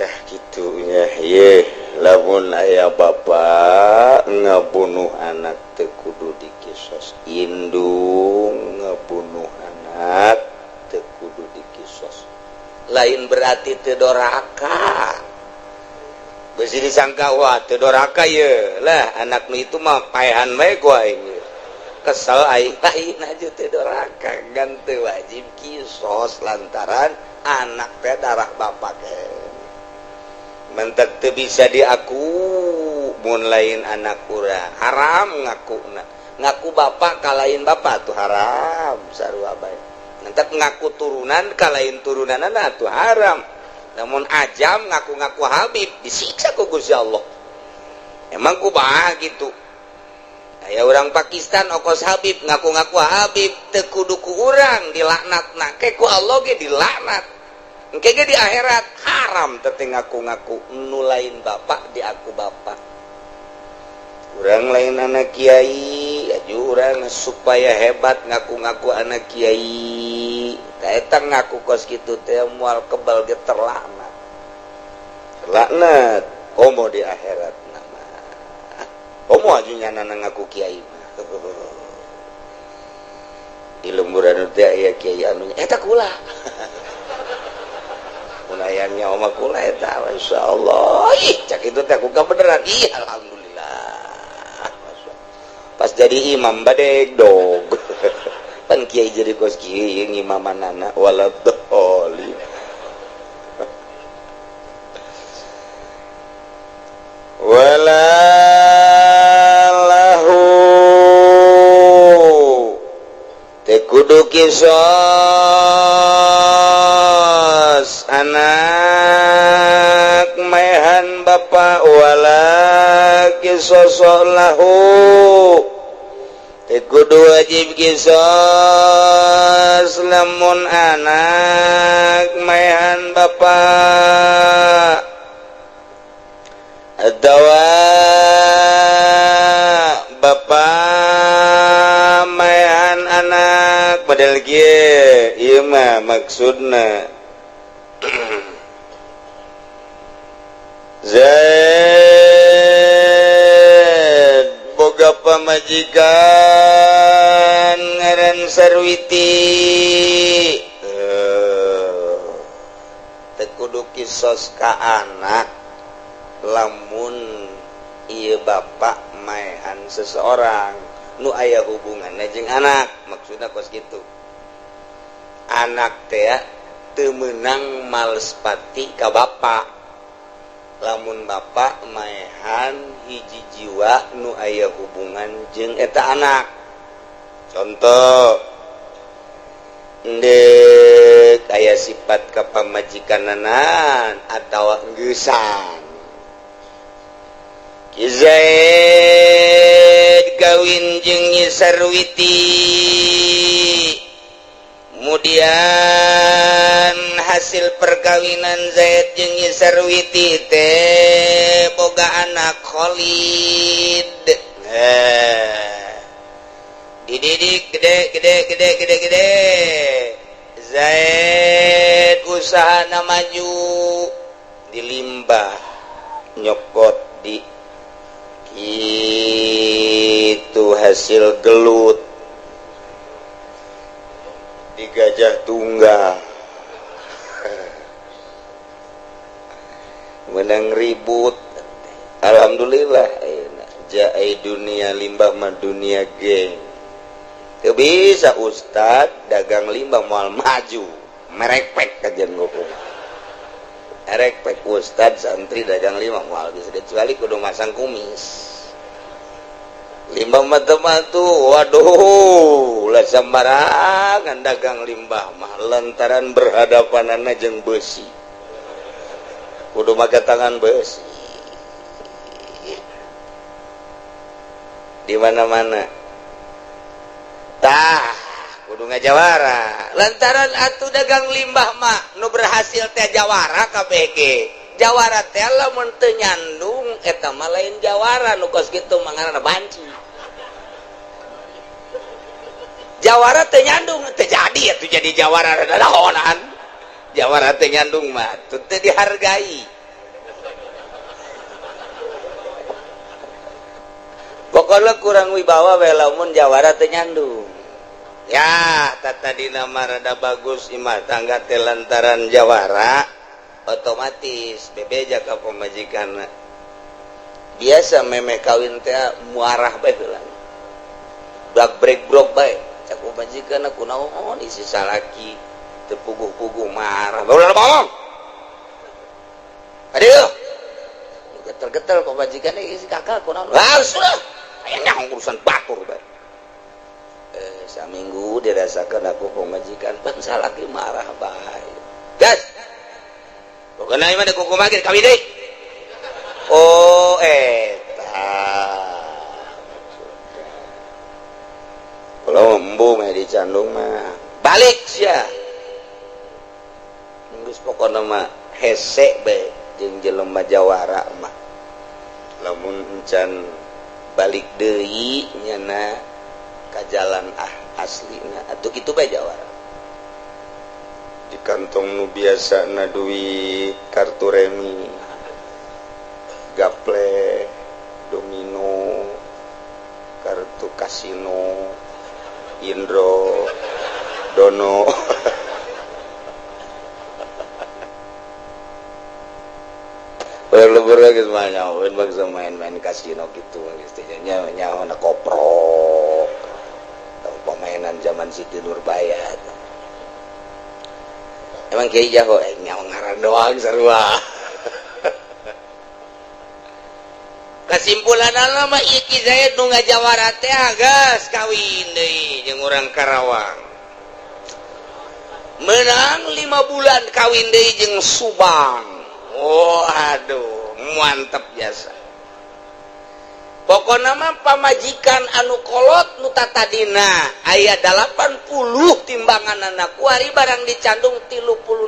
Tah kitu nya ye lamun aya bapa ngabunuh anak teu kudu dikisos, indung ngabunuh anak teu kudu dikisos. Lain berarti teu doraka. Beusi disangka wah teu doraka ye lah anak nu itu mah paehan bae ku aing. Kesel aing lain aja teu doraka gan teu wajib kisos lantaran anak teh darah bapak ge. Mentek teu bisa diaku mun lain anak urang haram ngakuna ngaku bapak kalain bapak tuh haram sarua bae mentek ngaku turunan kalain turunanana tuh haram namun ajam ngaku-ngaku Habib disiksa ku Gusti Allah emang kumaha gitu aya urang Pakistan okos Habib ngaku-ngaku Habib teu kudu ku urang dilaknatna ke ku Allah ge dilaknat engke ge di akhirat haram teh ngaku-ngaku nu lain bapak di aku bapak. Urang lain anak kiai, aju urang supaya hebat ngaku-ngaku anak kiai. Tah eta ngaku kos kitu teh moal kebal ge terlaknat. Terlaknat komo di akhirat nama. Komo aju nyana ngaku kiai mah. Di lemburan teh aya kiai anu eta kula. Unayangnya oma kula eta masyaallah. Ih, cak itu teh aku beneran. Ih, alhamdulillah. Pas jadi imam badeg dog. Pan kiai jadi kos kiai ngimamanana waladhdallin. Wala lahu teu kudu kisos anak maehan bapa wala kisos lahu teu kudu wajib kisos lamun anak maehan bapa atawa bapa maehan anak padahal kieu ieu mah maksudna Zaid boga pamajikan ngaran Sarwiti teu kudu kisos ka anak lamun ieu bapak maehan seseorang nu aya hubunganna jeung anak maksudna kos kitu anak teh teu meunang malespati ka bapak lamun bapak maehan hiji jiwa nu aya hubungan jeung eta anak. Contoh ndek aya sifat ka pamajikananan atawa engeusan. Ki Zaid kawin jeung Nyi Sarwiti kemudian hasil perkawinan Zaid jeung Nyi Sarwiti teh boga anak Khalid. Dididik gede gede gede gede gede. Zaid usahana maju Di limbah nyokot di itu hasil gelut di Gajah Tunggal menang ribut. Alhamdulillah jai dunia limbah mah dunia geng. Teu bisa ustad dagang limbah moal maju merekpek kajian ngomong merekpek ustad santri dagang limbah moal bisa kecuali kudu masang kumis. Limbah mah teu tuh waduh lah sembarangan dagang limbah mah lantaran berhadapanana jeung besi kudu make tangan besi di mana-mana. Tah kudu ngajawara lantaran atuh dagang limbah mah nu berhasil teh jawara KBG. Jawara teh lamun teu nyandung eta mah lain jawara nu kos kitu mah ngaranna banci. Jawara teu nyandung teu jadi atuh jadi jawara rada jawara teu nyandung mah teu dihargai. Pokoknya kurang wibawa we lamun jawara teu nyandung. Ya, tadina mah rada bagus imah tangga teh lantaran jawara otomatis bebeja ka pamajikanna. Biasa memeh kawin teh muarah bae heula. Brak brek brok bae. Cak pamajikanna kunaon isi salaki teu puguh-puguh marah. Ulah ngomong. Aduh. Getel-getel pamajikanna isi kakak kunaon. Lah sudah. Kayaknya urusan batur bae. Saminggu dirasakan aku pemajikan pan salaki marah bae. Gas. Pokokna ieu mah kuku magir kawin deui. Oh eta. Kalau embung mah dicandung mah balik sia. Geus pokona mah hese bae jeung jelema jawara mah. Lamun encan balik deui nyana ka jalan aslina atuh kitu bae jawara. Di kantong nu biasana duit kartu remi, gaple, domino, kartu kasino, Indro, Dono. Lebur lagi semuanya, bangsa main-main kasino gitu, nyawa nyawa koprok, pemainan zaman Siti Nurbaya. Emang kiai jago, nyawa ngaran doang sarua. Kesimpulan mah iki Zaid nu ngajawara teh geus kawin deui jeung urang Karawang. Menang 5 bulan kawin deui jeung Subang. Oh aduh, mantep jasa. Pokona mah pamajikan anu kolot nu tatadina aya 80 timbanganana kuari barang dicandung 35.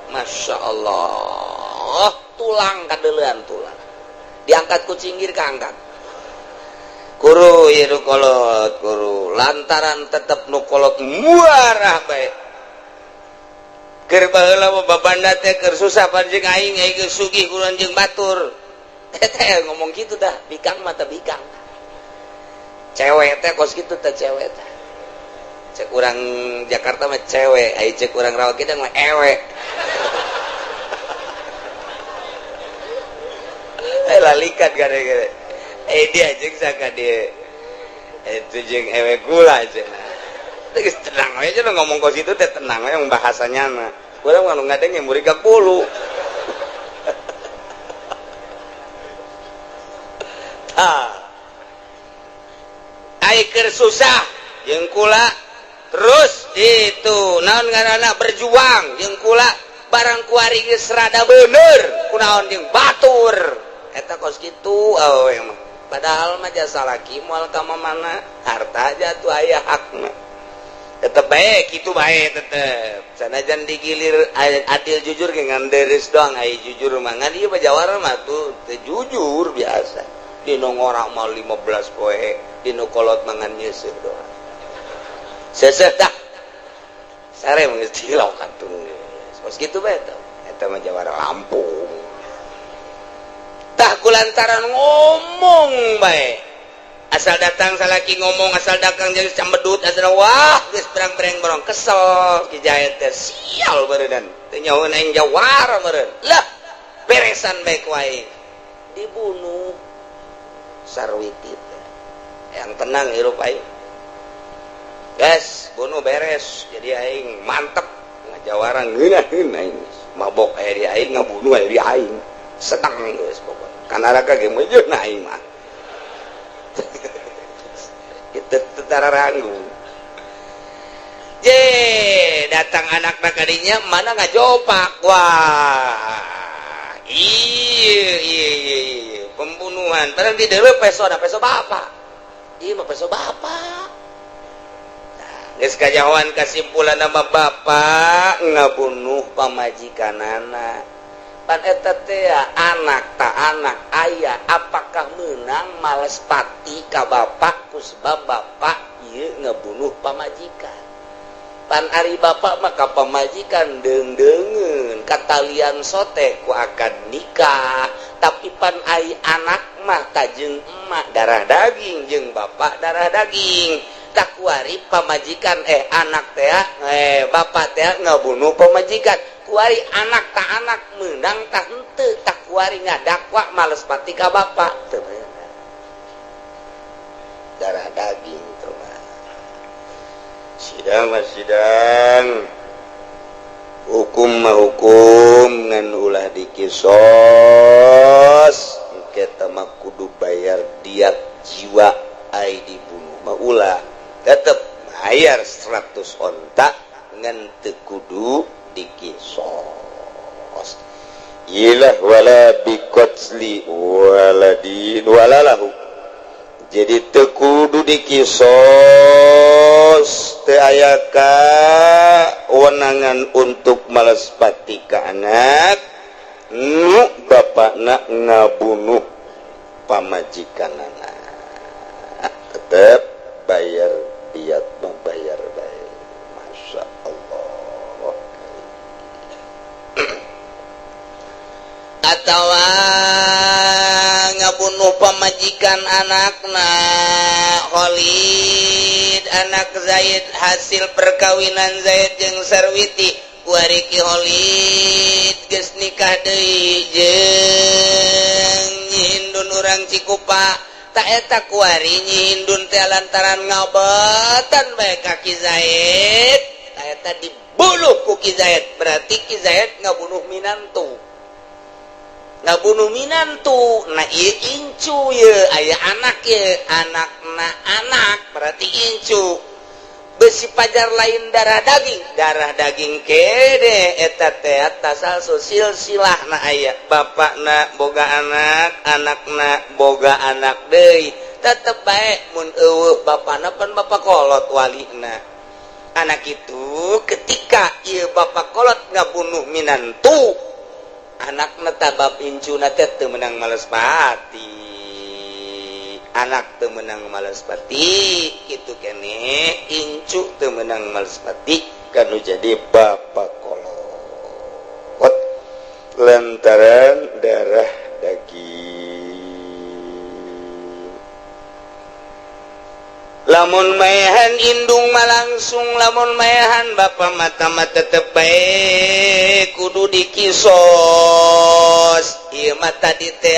Masya Allah, tulang kadeulean tulang. Diangkat ku cinggir kaangkat. Kuru ieu nu kolot, kuru lantaran tetep nu kolot muarah bae. Keur baheula mah babanda teh keur susah panjing aing aing geus sugih kudu jeung batur. Teh ngomong gitu dah, bikang mata bikang. Cewek teh kos kitu teh cewek teh. Cek urang Jakarta mah cewek, ai cek urang Rawa Kidang mah ewe. Lalikat gara-gara. Dia jeung saka dia. Itu jeung ewe gula cenah. Geus tenang we cenah ngomong kos kitu teh tenang we bahasanya mah. Urang mah nu ngadenge murid ka puluh. Tah. Ai keur susah jeung kula terus itu naon ngaranna berjuang jeung kula barang kuari geus rada bener kunaon jeung batur. Eta kos kitu awewe mah. Padahal mah jasa laki moal ka mamana harta jatuh aya hakna. Tetep bae kitu bae tetep. Sanajan digilir adil jujur ge ngan deres doang ai jujur mah ngan ieu mah jawara mah tuh teu jujur biasa. Dinu ngorang mah 15 poe, dinu kolot mangan nyeuseuh doang. Seuseuh tah. Sare mah geus tilaukan tuh. Kos kitu bae teh. Eta mah jawara Lampung. Tah kulantaran ngomong bae. Asal datang salaki ngomong, asal datang jadi cambedut, asal wah geus berang-bereng borong kesel Ki Zaid teh sial beureun. Teu nyaho aing jawara meureun. Lah beresan bae ku aing. Dibunuh Sarwiti teh. Yang tenang hirup aing. Guys, bunuh beres. Jadi aing mantep ngajawara ngeunaheun aing. Mabok aya di aing, ngabunuh aya di aing. Senang geus pokona. Ka neraka ge meujeuhna aing mah. Itu tentara ranggu. Je, datang anak kadinya mana ngajopak. Wah. Iya, pembunuhan. Padahal di deuleu peso da peso bapak. Iya mah peso bapak. Nah, geus kajahoan kesimpulan nama bapak ngabunuh pamajikanana. Pan eta teh anak tak anak ayah apakah menang males pati ka bapak kusebab bapak ieu ngebunuh pamajikan. Pan ari bapak mah ka pamajikan deung-deungeun katalian sote ku akad nikah, tapi pan ai anak mah tajeng emak darah daging jeung bapak darah daging. Tak kuari pamajikan anak teh bapak teh ngabunuh pamajikan. Kuari anak tak anak menang tak henteu, tak kuari ngadakwa males pati ka bapak teu meunang. Darah daging tuh mah. Sidang mah sidang, hukum mah hukum, ngan ulah dikisos. Kita mah kudu bayar diat jiwa, ai dibunuh mah ulah, tetep bayar 100 onta ngan teu kudu dikisos. Ilah wala biqatli waladin wala lahu. Jadi teu kudu dikisos, teu aya kawenangan untuk males pati ka anak nu bapakna ngabunuh pamajikanana, tetep bayar diat, membayar bae. Masya Allah. Atau ngabunuh pamajikan anakna Khalid, anak Zaid, hasil perkawinan Zaid jeung Sarwiti. Kuari Ki Khalid geus nikah deui jeung Nyi Hindun urang Cikupa. Tak eta kuari Nyi Hindun teh lantaran ngabetan bae ka Ki Zaid, tak eta dibunuh ku Ki Zaid. Berarti Ki Zaid ngabunuh minantu, ngabunuh minantu. Nah, ieu incu, ye aya anak, ye anakna anak, berarti incu. Besi pajar lain darah daging, darah daging kede eta teh tasalsul silsilah na aya bapakna boga anak, anakna boga anak deui, tetep bae mun eueuh bapakna pan bapak kolot walina anak itu. Ketika ieu bapak kolot ngabunuh minantu, anak tabab incuna teh teu meunang males pati, anak teu meunang males pati kitu kene, incu teu meunang males pati kanu jadi bapak kolot lantaran darah daging. Lamun maehan indung mah langsung, lamun maehan bapak mata mah tetep bae kudu dikisos. Ieu mah tadi teh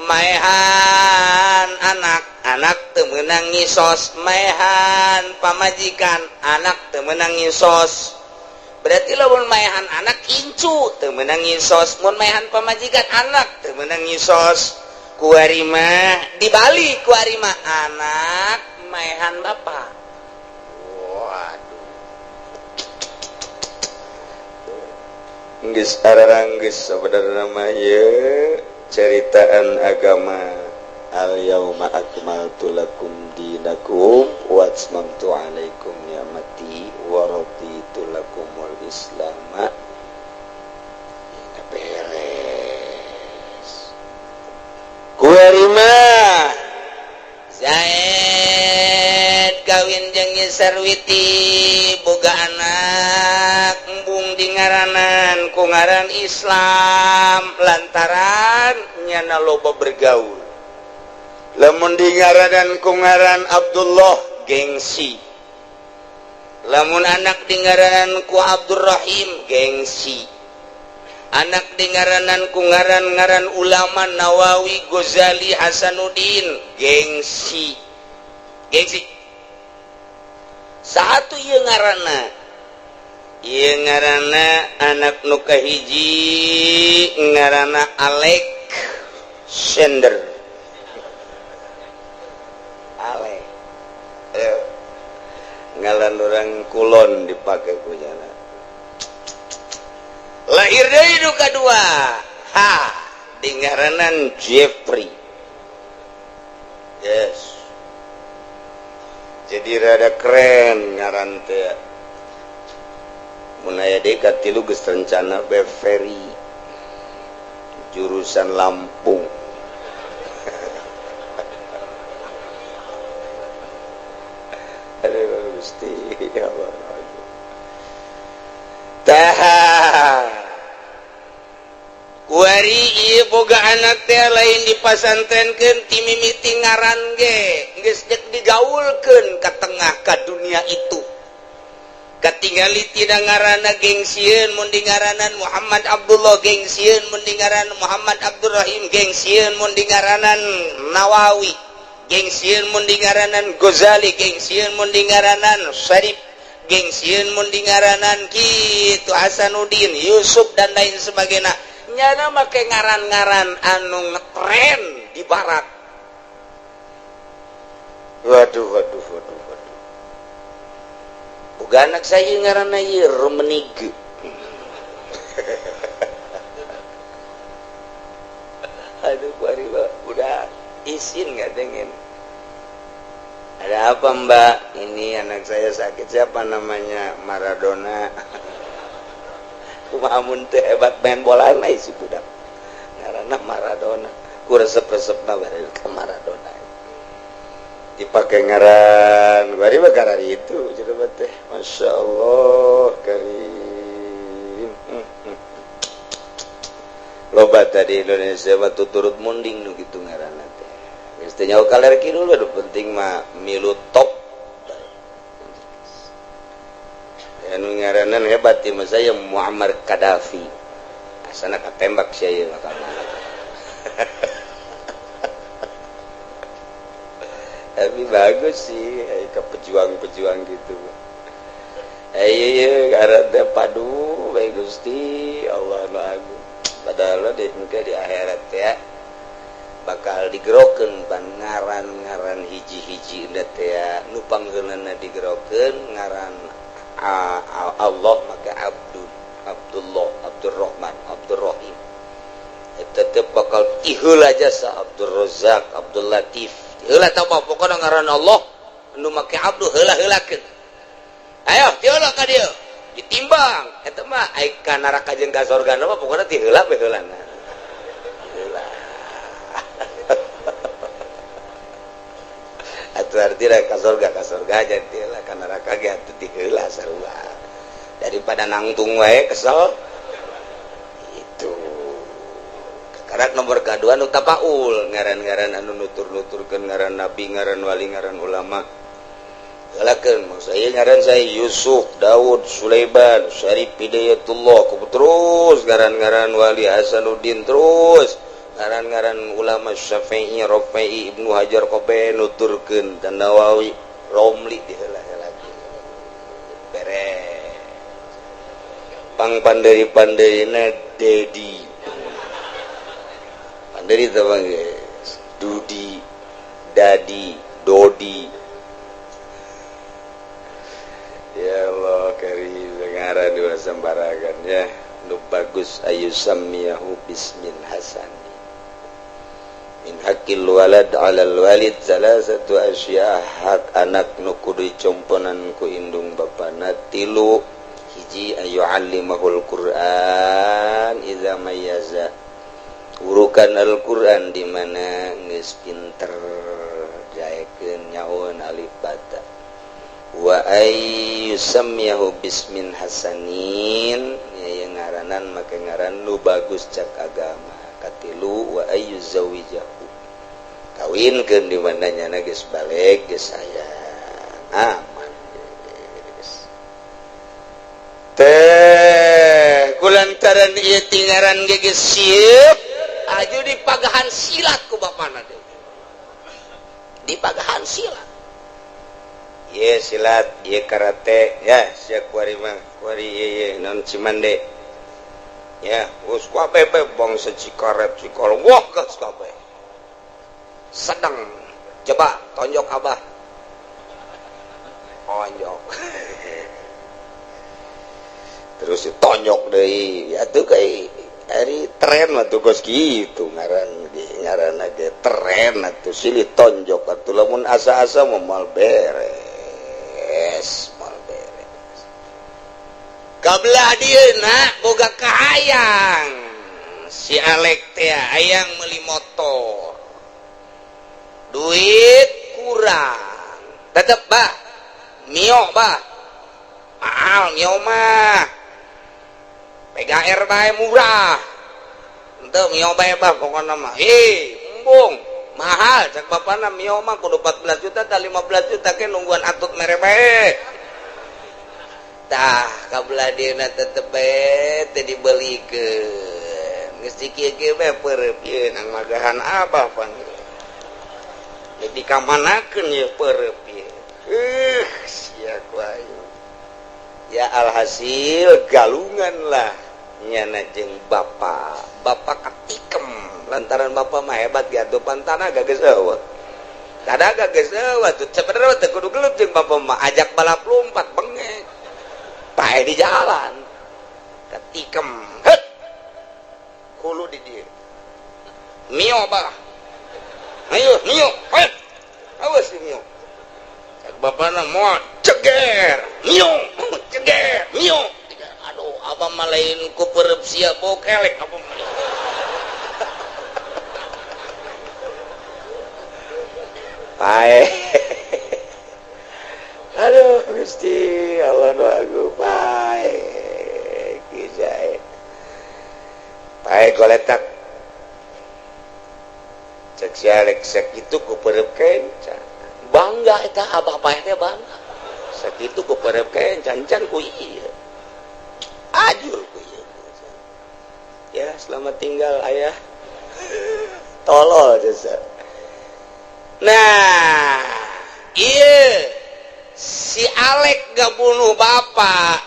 maehan anak, anak teu meunang ngisos, maehan pamajikan, anak teu meunang ngisos. Berarti lamun maehan anak, incu teu meunang ngisos, mun maehan pamajikan, anak teu meunang ngisos. Kuari mah dibalik, kuari mah anak maehan bapak. Waduh. Geus araranggeus sebenarnya mah ieu ceritaan agama. Al yauma akmaltu lakum dinakum wa atmamtu alaikum ni'mati wa raditu lakumul islama. Beres. Kuari mah Zaid kawin jeung Sarwiti boga anak embung. dingaranan ku ngaran Islam lantaran nyana loba bergaul. Lamun dingaranan ku ngaran Abdullah gengsi. Lamun anak dingaranan ku Abdurrahim gengsi. Anak dingaranan ku ngaran-ngaran ulama Nawawi, Ghazali, Hasanuddin gengsi. Gengsi. Satu ieu ngaranna. Ieu ngaranna anak nu kahiji ngaranna Alexander. Ale. Ngaran orang kulon dipake ku jana. Lahir deui nu kadua. Ha, dingaranan Jeffrey. Yes. Jadi rada keren ngaran teh. Mun aya deui katilu geus rencana be Ferry jurusan Lampung. Aduh Gusti ya Allah. Tah. Kuari ieu boga anak teh lain dipasantrenkeun ti mimiti ngaran ge geus deuk digaulkeun ka tengah ka dunia itu. Katingali tina ngaranna gengsieun mun dingaranan Muhammad Abdullah gengsieun mun dingaranan Muhammad Abdurrahim gengsieun mun dingaranan Nawawi gengsieun mun dingaranan Ghazali gengsieun mun dingaranan Syarif gengsieun mun dingaranan kitu Hasanuddin Yusuf dan lain sebagainya. Nyana make ngaran-ngaran anu ngetren di barat. Waduh waduh waduh waduh. Boga anak saya ngaranna ieu Rumenig. Aduh kuari udah izin nggak dengen. Ada apa mbak? Ini anak saya sakit, siapa namanya? Maradona. Kumaha mun teh hebat main bola na si budak. Ngaranna Maradona. Ku resep-resepna bari ka Maradona. Dipake ngaran bari mah karari itu jelema teh. Masya Allah karim. Loba tadi Indonesia mah tuturut munding nu kitu ngaranna teh. Geus teu nyaho kaler kidul nu penting mah milu top. Anu ngaranan hebat ti mah saya Muammar Gaddafi. Asana katembak sia ieu bakal. Tapi bagus sih ke pejuang-pejuang gitu. Ayo ngaran teh padu bae Gusti Allah nu agung. Padahal di engke di akhirat ya bakal digerokeun pan ngaran-ngaran hiji-hiji teh ya nu panggeulana digerokeun ngaran Allah maka Abdul, Abdullah, Abdurrahman, Abdurrahim. Tetep bakal tiheula jasa Abdul Razak, Abdul Latif. Heula tah mah pokona ngaran Allah nu make Abdul heula-heulakeun. Ayo tiheula ka dieu. Ditimbang eta mah ai ka neraka jeung ka sorga mah pokona tiheula we heulana. Heula. Atuh artina ka sorga jadi lah ka neraka ge atuh tiheula sarua. Daripada nangtung wae kesel. Itu. Kakarak nomor kadua nu tapaul ngaran-ngaran anu nutur-nuturkeun ngaran nabi, ngaran wali, ngaran ulama. Heulakeun maksud saya ngaran saya Yusuf, Daud, Sulaiman, Syarif Hidayatullah, terus ngaran-ngaran wali Hasanuddin terus ngaran-ngaran ulama Syafi'i, Rafi'i, Ibnu Hajar kabeh nuturkeun dan Nawawi, Romli diheula-heulakeun. Beres. Pang panderi-panderina Dedi. Panderi teh bang geus. Dudi, Dadi, Dodi. Ya Allah karim ngaran dua sembarangan ya. Nu bagus ayu sammiyahu bismil hasan. Min haqqil walad 'alal walid salasatu asya, hak anak nu kudu dicomponan ku indung bapana tilu. Hiji ayu 'allimahul Qur'an idza mayyaza, urukan Al-Qur'an di mana geus pinter jaekeun nyaon alif bata. Wa ay yusammiyahu bismin hasanin, ngaran make ngaran nu bagus cak agama. Katilu wa ayyuzawijahu kawinkeun di mananya geus balik geus sayang aman geus teh kulantaran ieu tingaran ge geus siap aju dipagahan silat ku bapana deui dipagahan silat. Ye silat, ye karate, ya sia kuari mah, kuari ye ye non cimande. Ya, geus kabeh bangsa Cikaret Cikalong, wah geus kabeh. Sedang coba tonjok abah. Tonjok. Terus ditonjok deui, atuh kai ari tren mah tuh geus kitu ngaran ge ngaranna ge tren atuh silih tonjok atuh lamun asa-asa mah moal beres. Mal beres. Kabelah dieuna boga kahayang si Alek teh hayang meuli motor. Duit kurang. Tetep bah. Mio bah. Mahal mio mah. PGR bae murah. Henteu mio bae bah pokona mah. Ih, embung. Mahal cek bapana mio mah kudu 14 juta tah 15 juta ke nungguan atut mere bae. Tah kabelah dieuna tetep bae teu dibelikeun. Geus dikieu-kieu bae peureup ieu nang magahan abah pan. Geus dikamanakeun ieu peureup ieu. Sia ku aing. Ya alhasil galungan lah nyana jeung bapa. Bapa katikem lantaran bapak mah hebat gatupan tanah geus eueuh. Tadaga geus eueuh tuh sebenarnya teu kudu gelut jeung bapak mah ajak balap lompat bengek. Pae di jalan. Katikem. Heut. Hulu di dieu. Mio bah. Ayo mio. Heut. Awas mio. Cek bapana moal ceger. Mio, ceger, mio. Aduh, abah mah lain ku peureub sia bokelek abah mah. Pae. Aduh Gusti Allah nu agung pae kijae. Pae goletak. Cek si Alek sakitu ku peureub kenca. Bangga eta abah pae teh bangga. Sakitu ku peureub kenca encan ku ieu. Ajur ku ieu. Ya selamat tinggal ayah. Tolol jasa. Nah, iya si Alek gak bunuh bapak.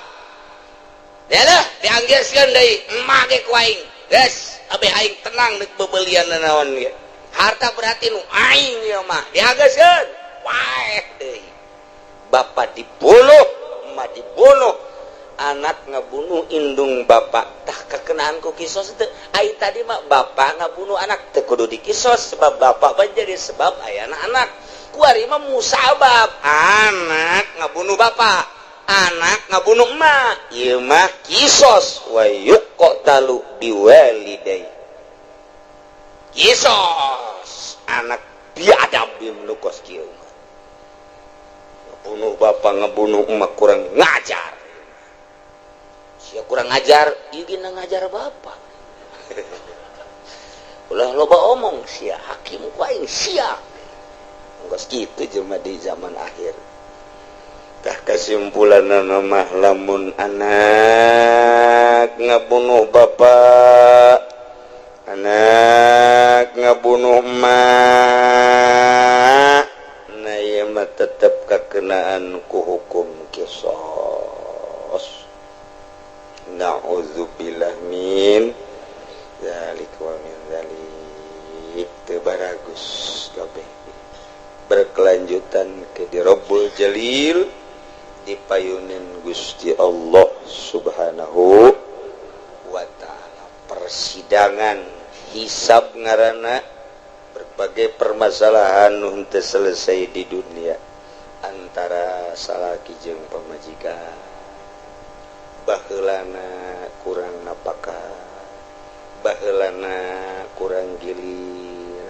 Ya dah, dianggeskeun deui, emak ge ku aing. Geus, abeh aing tenang deuk bebelian naon ge. Harta berarti nu aing ieu mah. Dianggeskeun. Waeh deui. Bapak dibunuh, emak dibunuh. Anak ngabunuh indung bapak. Tah kekenaan ku kisos teu. Ai tadi mah bapak ngabunuh anak teu kudu dikisos sebab bapak mah jadi sebab ayana anak. Kuari mah musabab anak ngabunuh bapak, anak ngabunuh emak. Ieu mah kisos wa yuqtalu biwalidai. Kisos anak biadab nu kos kieu mah. Ngabunuh bapak ngabunuh emak kurang ngajar. Sia kurang ngajar, ieu ge ngajar bapak. Ulah loba omong sia hakim ku aing sia. Geus kitu jelema di zaman akhir. Tah kesimpulanna mah lamun anak ngabunuh bapak, anak ngabunuh emak, nah ieu mah tetep kakenaan ku hukum kisos. Na'udzubillah min dzalik wa min dzalik. Teu baragus kabeh. Berkelanjutan ke di Rabbul Jalil dipayunin Gusti Allah Subhanahu wa ta'ala. Persidangan hisab ngaranna berbagai permasalahan nu henteu selesai di dunia antara salaki jeung pamajikan, baheulana kurang napakah, baheulana kurang gilir,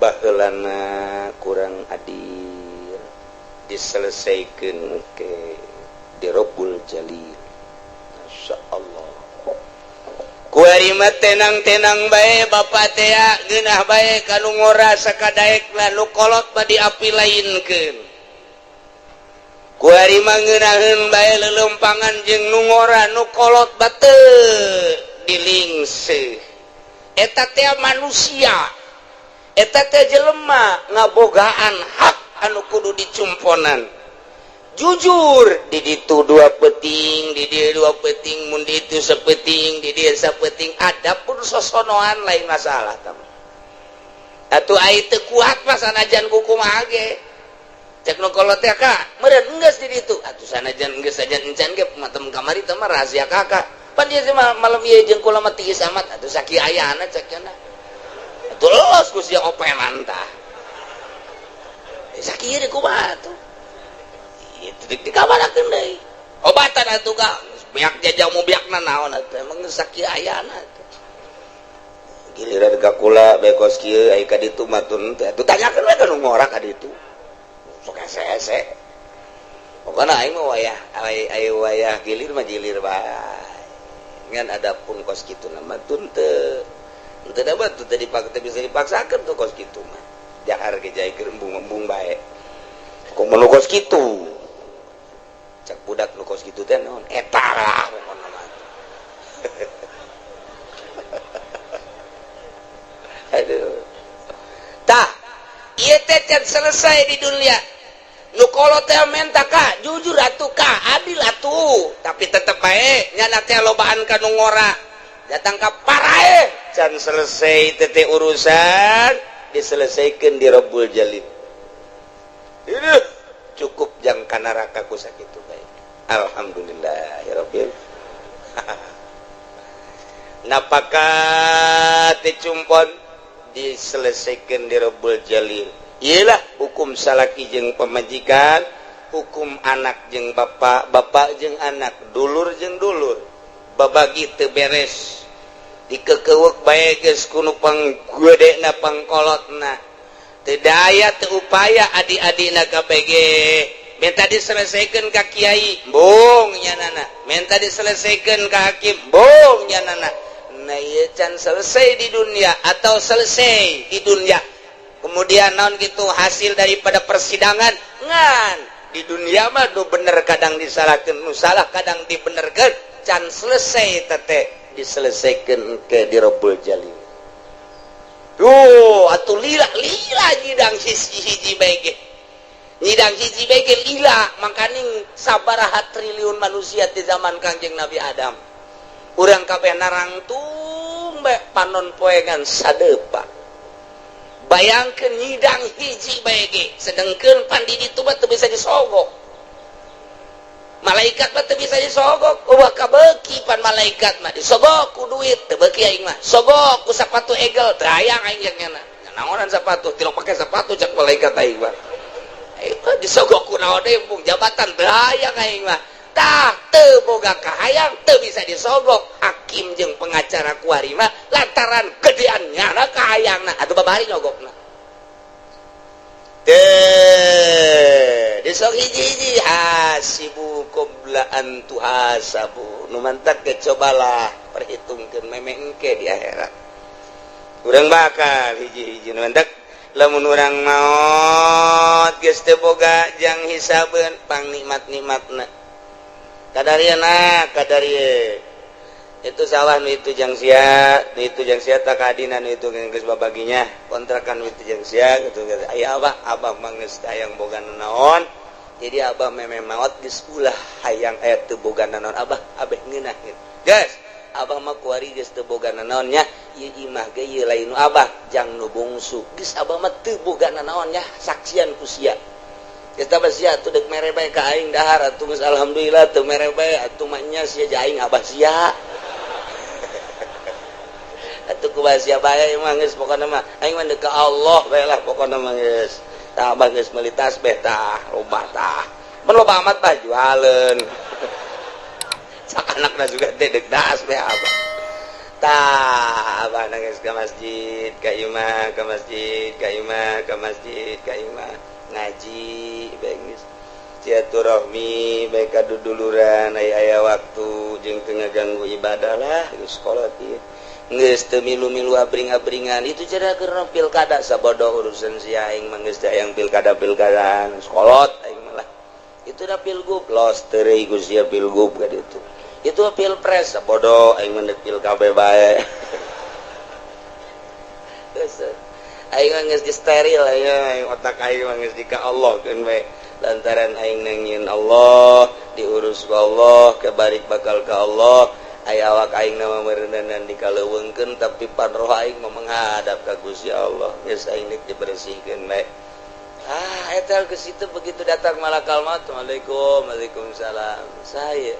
baheulana kurang adil, diselesaikan ke di Rabbul Jalil. Masya Allah. Kuari mah tenang-tenang bae bapak teh geunah bae ka nu ngora sakadaek lah, nu kolot mah diapi lainkeun. Kuari mah ngeunaheun bae lelempangan jeung nu ngora, nu kolot bate dilingse. Eta teh manusia, eta teh jelema ngabogaan hak anu kudu dicumponan. Jujur, di ditu dua peting, di dia dua peting, mun di itu sepeting, di dia sepeting. Adapun sosonoan lain masalah teman. Atuh ai teu kuat mah sanajan kumaha ge. Cek nu kolot teh, "Kak, meureun geus di ditu." Atuh sanajan geus saja encan ge matem kamari teh mah rahasia kakak. Pan dia mah malam ieu jeung kula mah tiis amat atuh sakieu ayana cek cenah. Atuh los ku sia openan tah. Sakieu deui kumaha atuh? Itu di dikabarakeun deui. Obatan atuh ka biak jajang mau biakna naon atuh, emang geus sakieu ayana atuh. Giliran ka kula bae kos kieu, ai ka ditu mah tun teh atuh tanyakeun we ka nu ngora ka ditu. Sok ese-ese. Pokona aing mah wayah ai wayah gilir mah gilir bae. Ngan adapun kos kitu mah tun teu teu dapat teu dipaksa, bisa dipaksakeun tuh kos kitu mah. Jahar ge jaikeun embung-embung bae. Komo nu kos kitu. Cak budak nu kos kitu teh naon? Eta lah pokona mah. Aduh. Tah, ieu teh can selesai di dunia. Nu kolot teh menta, "Ka, jujur atuh ka, adil atuh." Tapi tetep bae nyana teh lobaan ka nu ngora. Datang ka paraeh, can selesai teh urusan diselesaikan di Rabbul Jalil. Ini cukup jang ka neraka ku sakitu bae. Alhamdulillah ya Rabbil. Napakah teh cumpon diselesaikan di Rabbul Jalil. Iyalah hukum salaki jeung pemajikan, hukum anak jeung bapak, bapak jeung anak, dulur jeung dulur. Babagi teu beres. Dikekewek bae geus ku nu panggedena pangkolotna. Teu daya teu upaya adi-adina KPG. Minta diselesaikan ka kiai, bung nyanana. Minta diselesaikan ka hakim, bung nyanana. Nah, ieu can selesai di dunia atau selesai di dunia. Kemudian naon gitu hasil daripada persidangan ngan di dunia mah nu bener kadang disalahkan, nu salah kadang dibenerkan, can selesai tete diselesaikan ke di Rabbul Jalil. Tuh atuh lila lila nyidang hiji hiji bae ge. Nyidang hiji bae ge lila, mangkaning sabaraha triliun manusia di zaman Kangjeng Nabi Adam. Urang kabeh narangtung bae panon poengan sadepa. Bayangkeun nyidang hiji bae ge, sedengkeun pan di ditu mah teu bisa disogok. Malaikat mah teu bisa disogok, eueuh kabeuki pan malaikat mah disogok ku duit teu beuki aing mah. Sogok ku sepatu egel teu hayang aing jeung nyana. Naonan sepatu, tilok pake sepatu cak malaikat aing mah. Aing mah disogok ku naon deui embung jabatan teu hayang aing mah. Tah teu boga kahayang teu bisa disogok hakim jeung pengacara kuari mah lantaran gedean nyana kahayangna atuh babari nyogokna. Teh disok hiji-hiji hasibu qabla an tuhasabu. Nu mantak ge cobalah perhitungkeun memeh engke di akhirat. Urang bakal hiji-hiji nu mantak lamun urang maot geus teu boga jang hisabeun pang nikmat-nikmatna. Kadariana kadarie itu sawah nu itu jang sia, nu itu jang sia tak kadina, nu itu geus babaginya kontrakan nu itu jang sia gitu. Aya abah, abah mah geus hayang boga naon, jadi abah meme maot geus ulah hayang aya teu boga naon, abah abeh ngeunah geus. Abah mah kuari geus teu boga naon nya, ieu imah ge ieu lain nu abah jang nu bungsu, geus abah mah teu boga naon nya, saksian ku sia. Kita mah sia atuh deuk mere bae ka aing dahar atuh geus alhamdulillah, teu mere bae atuh mah nya sia aing abah sia. Atuh kumaha sia bae mah geus, pokona mah aing mah deuk ka Allah bae lah, pokona mah geus. Tah abah geus meuli tasbih tah loba tah. Mun loba amat tah jualeun. Sak anakna juga teh deuk tasbih abah. Tah abah geus ka masjid, ka imah, ka masjid, ka imah, ka masjid, ka imah ngaji bae geus. Silaturahmi bae ka duduluran aya aya waktu jeung teu ngaganggu ibadah lah geus sekolah ieu. Geus teu milu-milu abring-abringan itu cara keur pilkada sabodo urusan si aing mah geus teu hayang pilkada-pilkadaan sekolot aing mah lah. Itu dah pilgub los teureui ku sia pilgub ka ditu. Itu pilpres sabodo aing mah deuk pilkab bae. Geus aing mah geus steril aing otak aing mah geus di ka Allah keun bae. Lantaran aing nangin Allah diurus ku Allah kebarik bakal ka Allah aya awak aing nama meureunan dikaleuweungkeun tapi pan roh aing mah menghadap ka Gusti Allah geus aing deuk dibersihkeun bae. Ah eta ke situ begitu datang malakal maut, Assalamualaikum, waalaikumsalam. Saya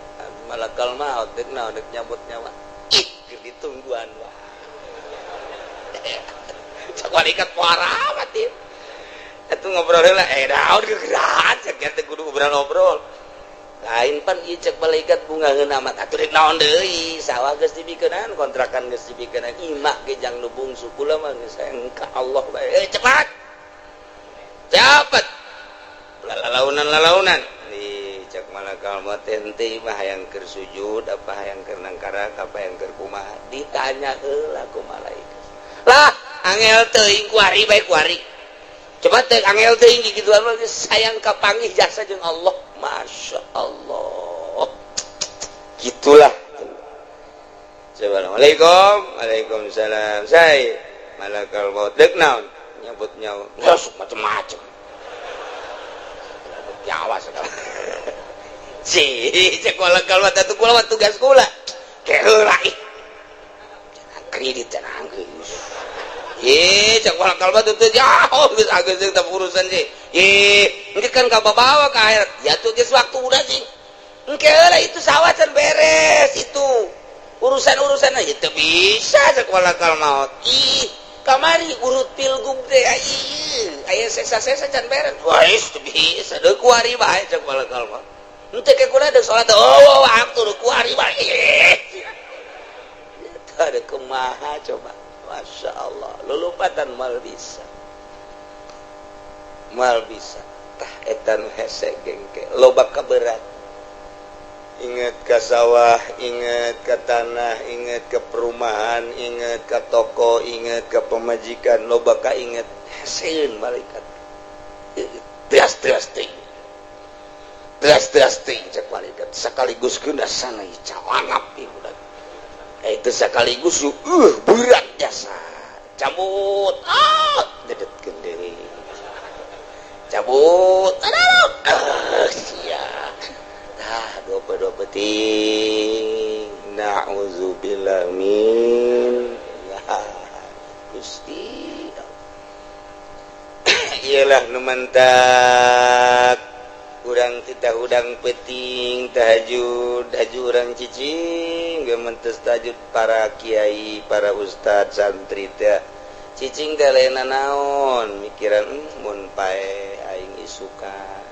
malakal maut deuk naon deuk nyabut nyawa. Ih keur ditungguan wah. Cak malaikat parah mati. Itu ngobrol heula naon gegeran cek teh kudu ngobrol-ngobrol. Lain pan ieu cek malaikat bungaheun amat atuh rek naon deui sawah geus dibikeunan kontrakan geus dibikeunan imah ge jang nu bungsu kula mah geus hayang ka Allah bae. Cepat. Cepat. Lalaunan-lalaunan. Ih cek malakal maut henteu imah hayang keur sujud apa hayang keur nangkarak apa hayang keur kumaha ditanya heula ku malaikat. Lah angel teuing kuari bae kuari. Coba teh angel teuing kitu mah sayang kapanggih jasa jeung Allah. Masya Allah. Gitulah. Assalamualaikum. Waalaikumsalam. Saya malakal maut deuk naon? Nyabut nyawa. Geus macem-macem. Nyabut nyawa segala. Si cek malakal maut atuh kula mah tugas kula. Ke heula ih. Jangan kredit jangan geus. Ye, cek malakal maut teu jauh geus ageus jeung teh urusan sih. Ye, engke kan kababawa ka akhirat. Ya tuh geus waktu udah sih. Engke heula itu sawah can beres itu. Urusan-urusan aja teu bisa cek malakal maut. Ih, kamari urut pilgub teh ih, aya sesa-sesa can beres. Wah, teu bisa deuk kuari bae cek malakal maut. Henteu ke kula deuk salat. Oh, waktu deuk kuari bae. Eta deuk kumaha coba. Masya Allah, lulupatan mal bisa. Mal bisa. Tah eta nu hese gengke, loba kaberat. Ingat ke sawah, ingat ke tanah, ingat ke perumahan, ingat ke toko, ingat ke pemajikan, loba ka ingat heseun malaikat. Teas-teas ting. Teas-teas ting cek malaikat. Sekaligus geuna sana cawangap ieu budak. Itu sekaligus berat jasa. Cabut. Ah, dedetkeun deui. Cabut. Ah, sia. Tah dua peting. Na'udzubillah min. Ya, Gusti. Iyalah nu mantak. Urang titah hudang peting tahajud, haju urang cicing ge mentes tahajud para kiai, para ustad, santri teh. Cicing teh lain naon, mikiran mun pae aing isukan.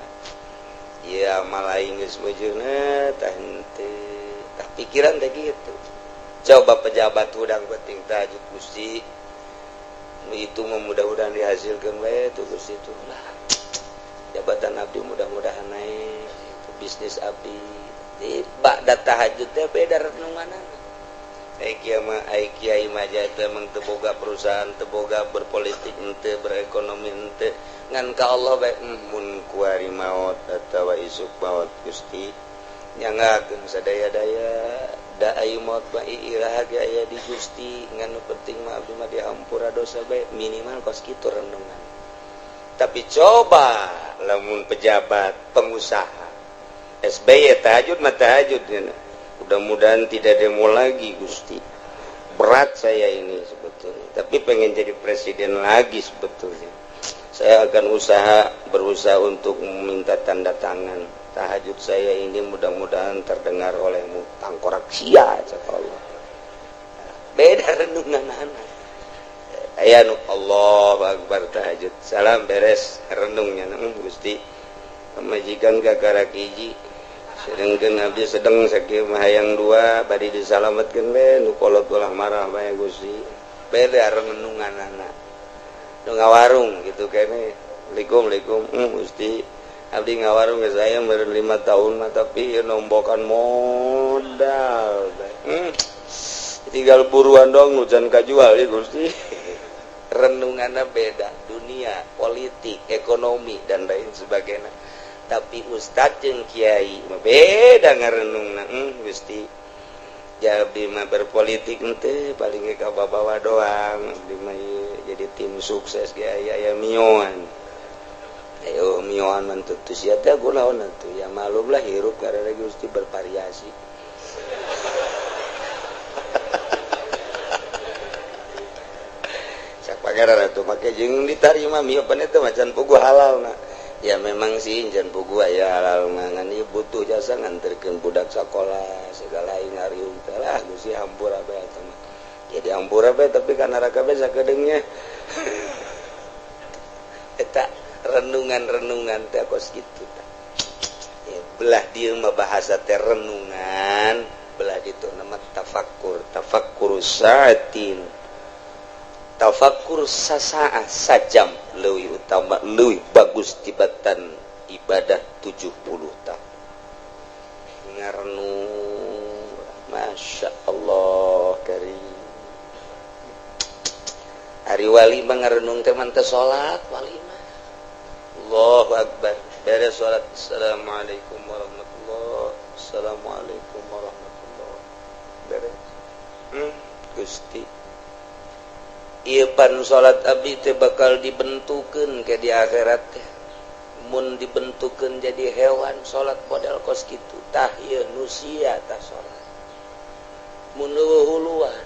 Ieu amal aing geus meujeuhna tah henteu. Tah pikiran teh kitu. Coba pejabat hudang penting tahajud Gusti. Nu itu mah mudah-mudahan dihasilkeun we tuh Gusti tuh lah. Jabatan abdi mudah-mudahan naik, itu bisnis abdi. Tiba da tahajud teh beda renunganana. Ai kiai mah ai kiai mah teh emang teu boga perusahaan, teu boga berpolitik henteu, berekonomi henteu. Ngan ka Allah bae mun kuari maot atawa isuk maot Gusti. Nyanggakeun sadaya-daya da ayu maot mah iraha ge aya di Gusti, ngan nu penting mah abdi mah dihampura dosa bae minimal kos kitu renungan. Tapi coba lamun pejabat, pengusaha SBY tahajud mah tahajud mudah-mudahan tidak demo lagi Gusti. Berat saya ini sebetulnya, tapi pengen jadi presiden lagi sebetulnya. Saya akan berusaha untuk meminta tanda tangan. Tahajud saya ini mudah-mudahan terdengar olehmu. Tangkorak sia cak Allah. Beda renungan anak. Aya nu Allah akbar tahajud. Salam beres renungnya Gusti. Pamajikan kakara hiji. Sedengkeun abdi sedeng sakieu mah hayang dua bari disalametkeun we nu kolot ulah marah bae Gusti. Beda renungan anak. Nu ngawarung gitu kene. Assalamualaikum, Assalamualaikum, Gusti. Abdi ngawarung ke saya baru 5 tahun mah tapi nombokan modal. Tinggal buruan dong nu can kajual ya Gusti. Renungannya beda, dunia, politik, ekonomi dan lain sebagainya. Tapi ustad jeung kiai mah beda ngarenungna. Gusti. Ya abdi mah berpolitik teh paling ge ka bawa doang. Abdi mah jadi tim sukses ge aya aya mioan. Ayo mioan mah teu sia teh gulaon atuh. Ya malum lah hirup karena Gusti bervariasi. Pangeran atuh make jeung ditarima mio pan eta mah can puguh halalna. Ya memang sih can puguh aya halal mah ngan ieu butuh jasa nganterkeun budak sakola segala ngariung teh lah Gusti hampura bae eta mah. Jadi hampura bae tapi ka neraka bae sakedeungnya. Eta renungan-renungan teh kos kitu tah. Ya belah dieu mah bahasa teh renungan, belah ditu nama tafakkur, tafakkur saatin. Tafakur sasaah sajam leuwih utama leuwih bagus tibatan ibadah 70 tahun. Ngarenung Masya Allah karim. Ari wali mah ngarenung teh mah teu salat wali mah. Allahu akbar. Beres salat assalamualaikum warahmatullahi assalamualaikum warahmatullahi. Beres. Gusti ieu pan salat abdi teh bakal dibentukeun ke di akhirat teh. Mun dibentukeun jadi hewan salat model kos kitu tah ieu nu sia tah salat. Mun eueuh huluan,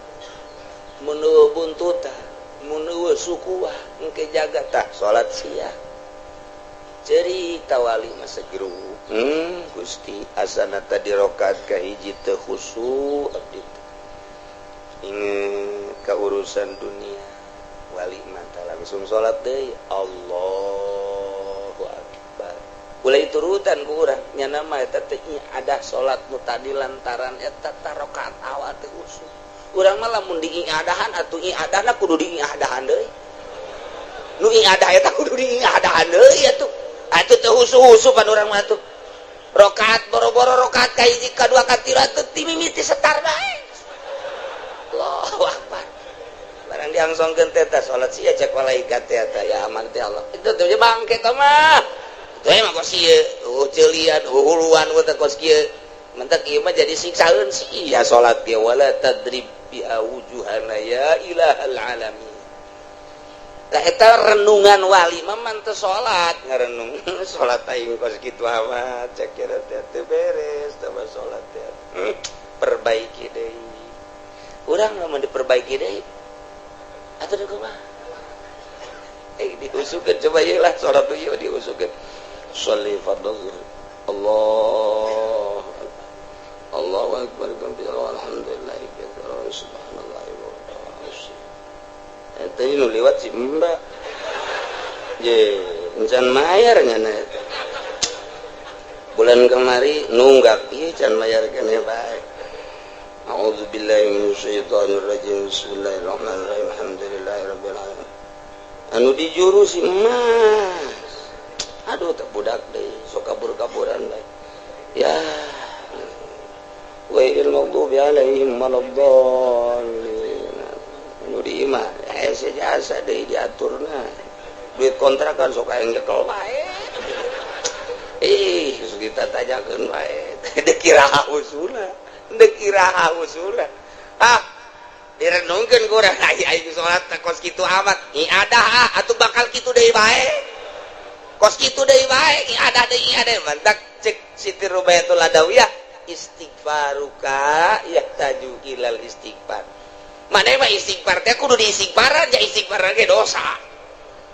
mun eueuh buntutan, mun eueuh sukuan engke jaga tah salat sia. Cerita wali mah segeru. Gusti asana tadi rakaat kahiji teu khusyuk abdi teh. Ingat keurusan dunia wali mata langsung salat deui Allahu akbar. Mulai turutan ku urang nya nama eta teh ada salat nu tadi lantaran eta rakaat awal teh khusyuk. Urang mah lamun diiadahan atuh iadahna kudu diiadahan deui. Nu iadah eta kudu diiadahan deui atuh. Atuh teu khusyuk-khusyuk pan urang mah atuh. Rakaat boro-boro rakaat ka hiji ka dua ka tilu atuh ti mimiti setar bae. Allahu akbar. Barang diangsongkeun teh teh salat sia cek malaikat teh teh ya aman teh Allah. Itu teh bangke teh mah. Teh mah kos ieu, ceulian, huluan teh kos kieu. Mentak ieu mah jadi siksaeun sia salat ge wala tadrib bi wujuhana ya ilahal alamin. Tah eta renungan wali mah man teu salat, ngarenung salat aing kos kitu amat cek kira teh teu beres teh salat teh. Perbaiki deui. Urang lamun diperbaiki deui atuh deui kumaha? Diusukeun coba ieu lah salat ieu diusukeun. Sholli fardhu Allah Allahu akbar alhamdulillah subhanallah wa eta nu liwat si Mbak. Je, encan mayar nya eta. Bulan kemari nunggak ieu can mayar keneh bae. A'udzubillahi minasyaitonirrajim. Bismillahirrahmanirrahim. Alhamdulillahirabbil alamin. Anu dijuru si emas. Aduh teh budak deui sok kabur-kaburan bae. Ya. Wailil maghdubi alaihim waladdallin. Anu di imah aya jasa deui diaturna. Duit kontrakan sok aya nyekel bae. Ih, geus kita tanyakeun bae. Deuk iraha usuna. Deuk iraha usuna. Ah, direnungkeun ku urang ai aing salat teh kos kitu amat. Iadah ah atuh bakal kitu deui bae. Kos kitu deui bae, iadah deui iadah. Mantak cek Siti Rubayatul Adawiyah istighfaruka yahtaju ilal istighfar. Maneh mah istighfar teh kudu diistighfaran, ja istighfar ge dosa.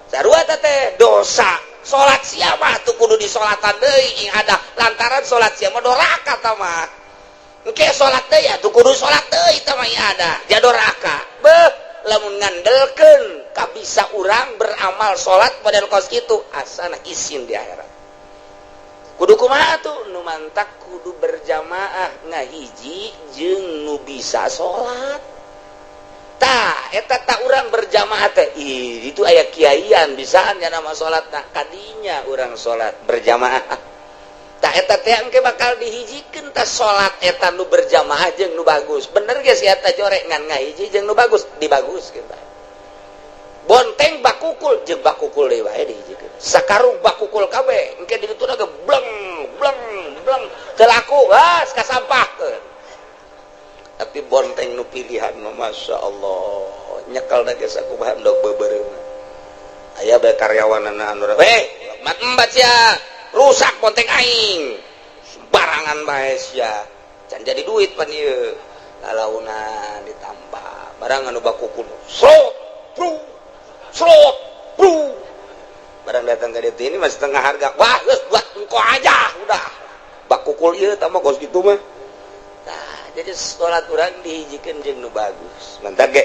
Sarua teh dosa. Salat sia mah tuh kudu disolatan deui ada lantaran salat sia mah doraka tah mah. Engke salat deui atuh kudu salat deui tah mah ada ja doraka. Beuh lamun ngandelkeun kabisa urang beramal salat model kos kitu asana isin di akhirat. Kudu kumaha tuh nu mantak kudu berjamaah ngahiji jeung nu bisa salat. Tah Tah, eta tak urang berjamaah teh. Ih, itu aya kiaian bisaan nya nama salat. Nah, kadinya urang salat berjamaah. Tah, eta teh engke bakal dihijikeun tah salat eta nu berjamaah jeung nu bagus. Bener ge si eta jorek, ngan ngahiji jeung nu bagus dibaguskeun bae. Bonteng bakukul jeung bakukul deui wae dihijikeun. Sakarung bakukul kabeh, engke di ditu ge bleng bleng bleng teu laku, geus kasampahkeun. Tapi bonteng nu pilihan mah, Masya Allah, nyekel da ge sakumaha endog beubeureuh. Aya bae karyawanana anu, "Heh, mat embat sia, rusak bonteng aing, sembarangan bae sia, can jadi duit pan ieu." Lalaunan ditambah barang anu bakukul, slot bru slot bru. Barang datang ke ditu, ini masih setengah harga. "Wah, geus, buat engko aja udah bakukul ieu tambah kos gitu mah." Nah, jadi salat urang dihijikeun jeung nu bagus. Mantap ge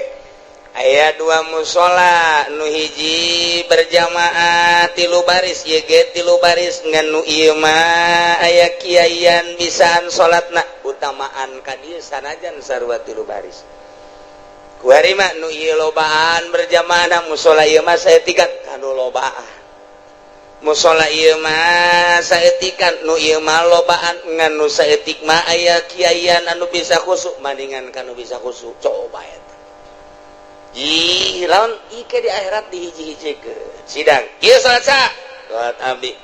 aya dua musola, nu hiji berjamaah tilu baris, ieu ge tilu baris, ngan nu ieu mah aya kiaian bisaan salatna, utamaan ka dieu sanajan sarua tilu baris. Kuari mah nu ieu lobaan berjamaah, musola ieu mah saeutikan kanu lobaan. Musola ieu mah saeutikan, nu ieu mah lobaan, ngan nu saeutik mah aya kiaian anu bisa khusuk, mandingan kanu bisa khusuk. Coba eta. Ih, lawan ike di akhirat dihiji-hijikeun sidang ieu. Salat sa salat abdi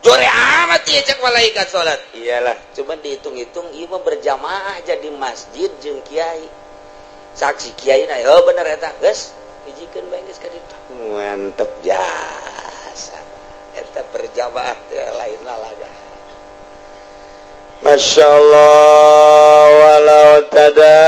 jore amat ieu, cek malaikat salat. Iyalah, cuman dihitung-hitung ieu mah berjamaah jadi masjid jeung kiai, saksi kiai na, oh bener eta, geus hijikeun bae geus ka ditu. Mantep jasa eta berjamaah teh lain lalaga. Masya Allah, walau tada.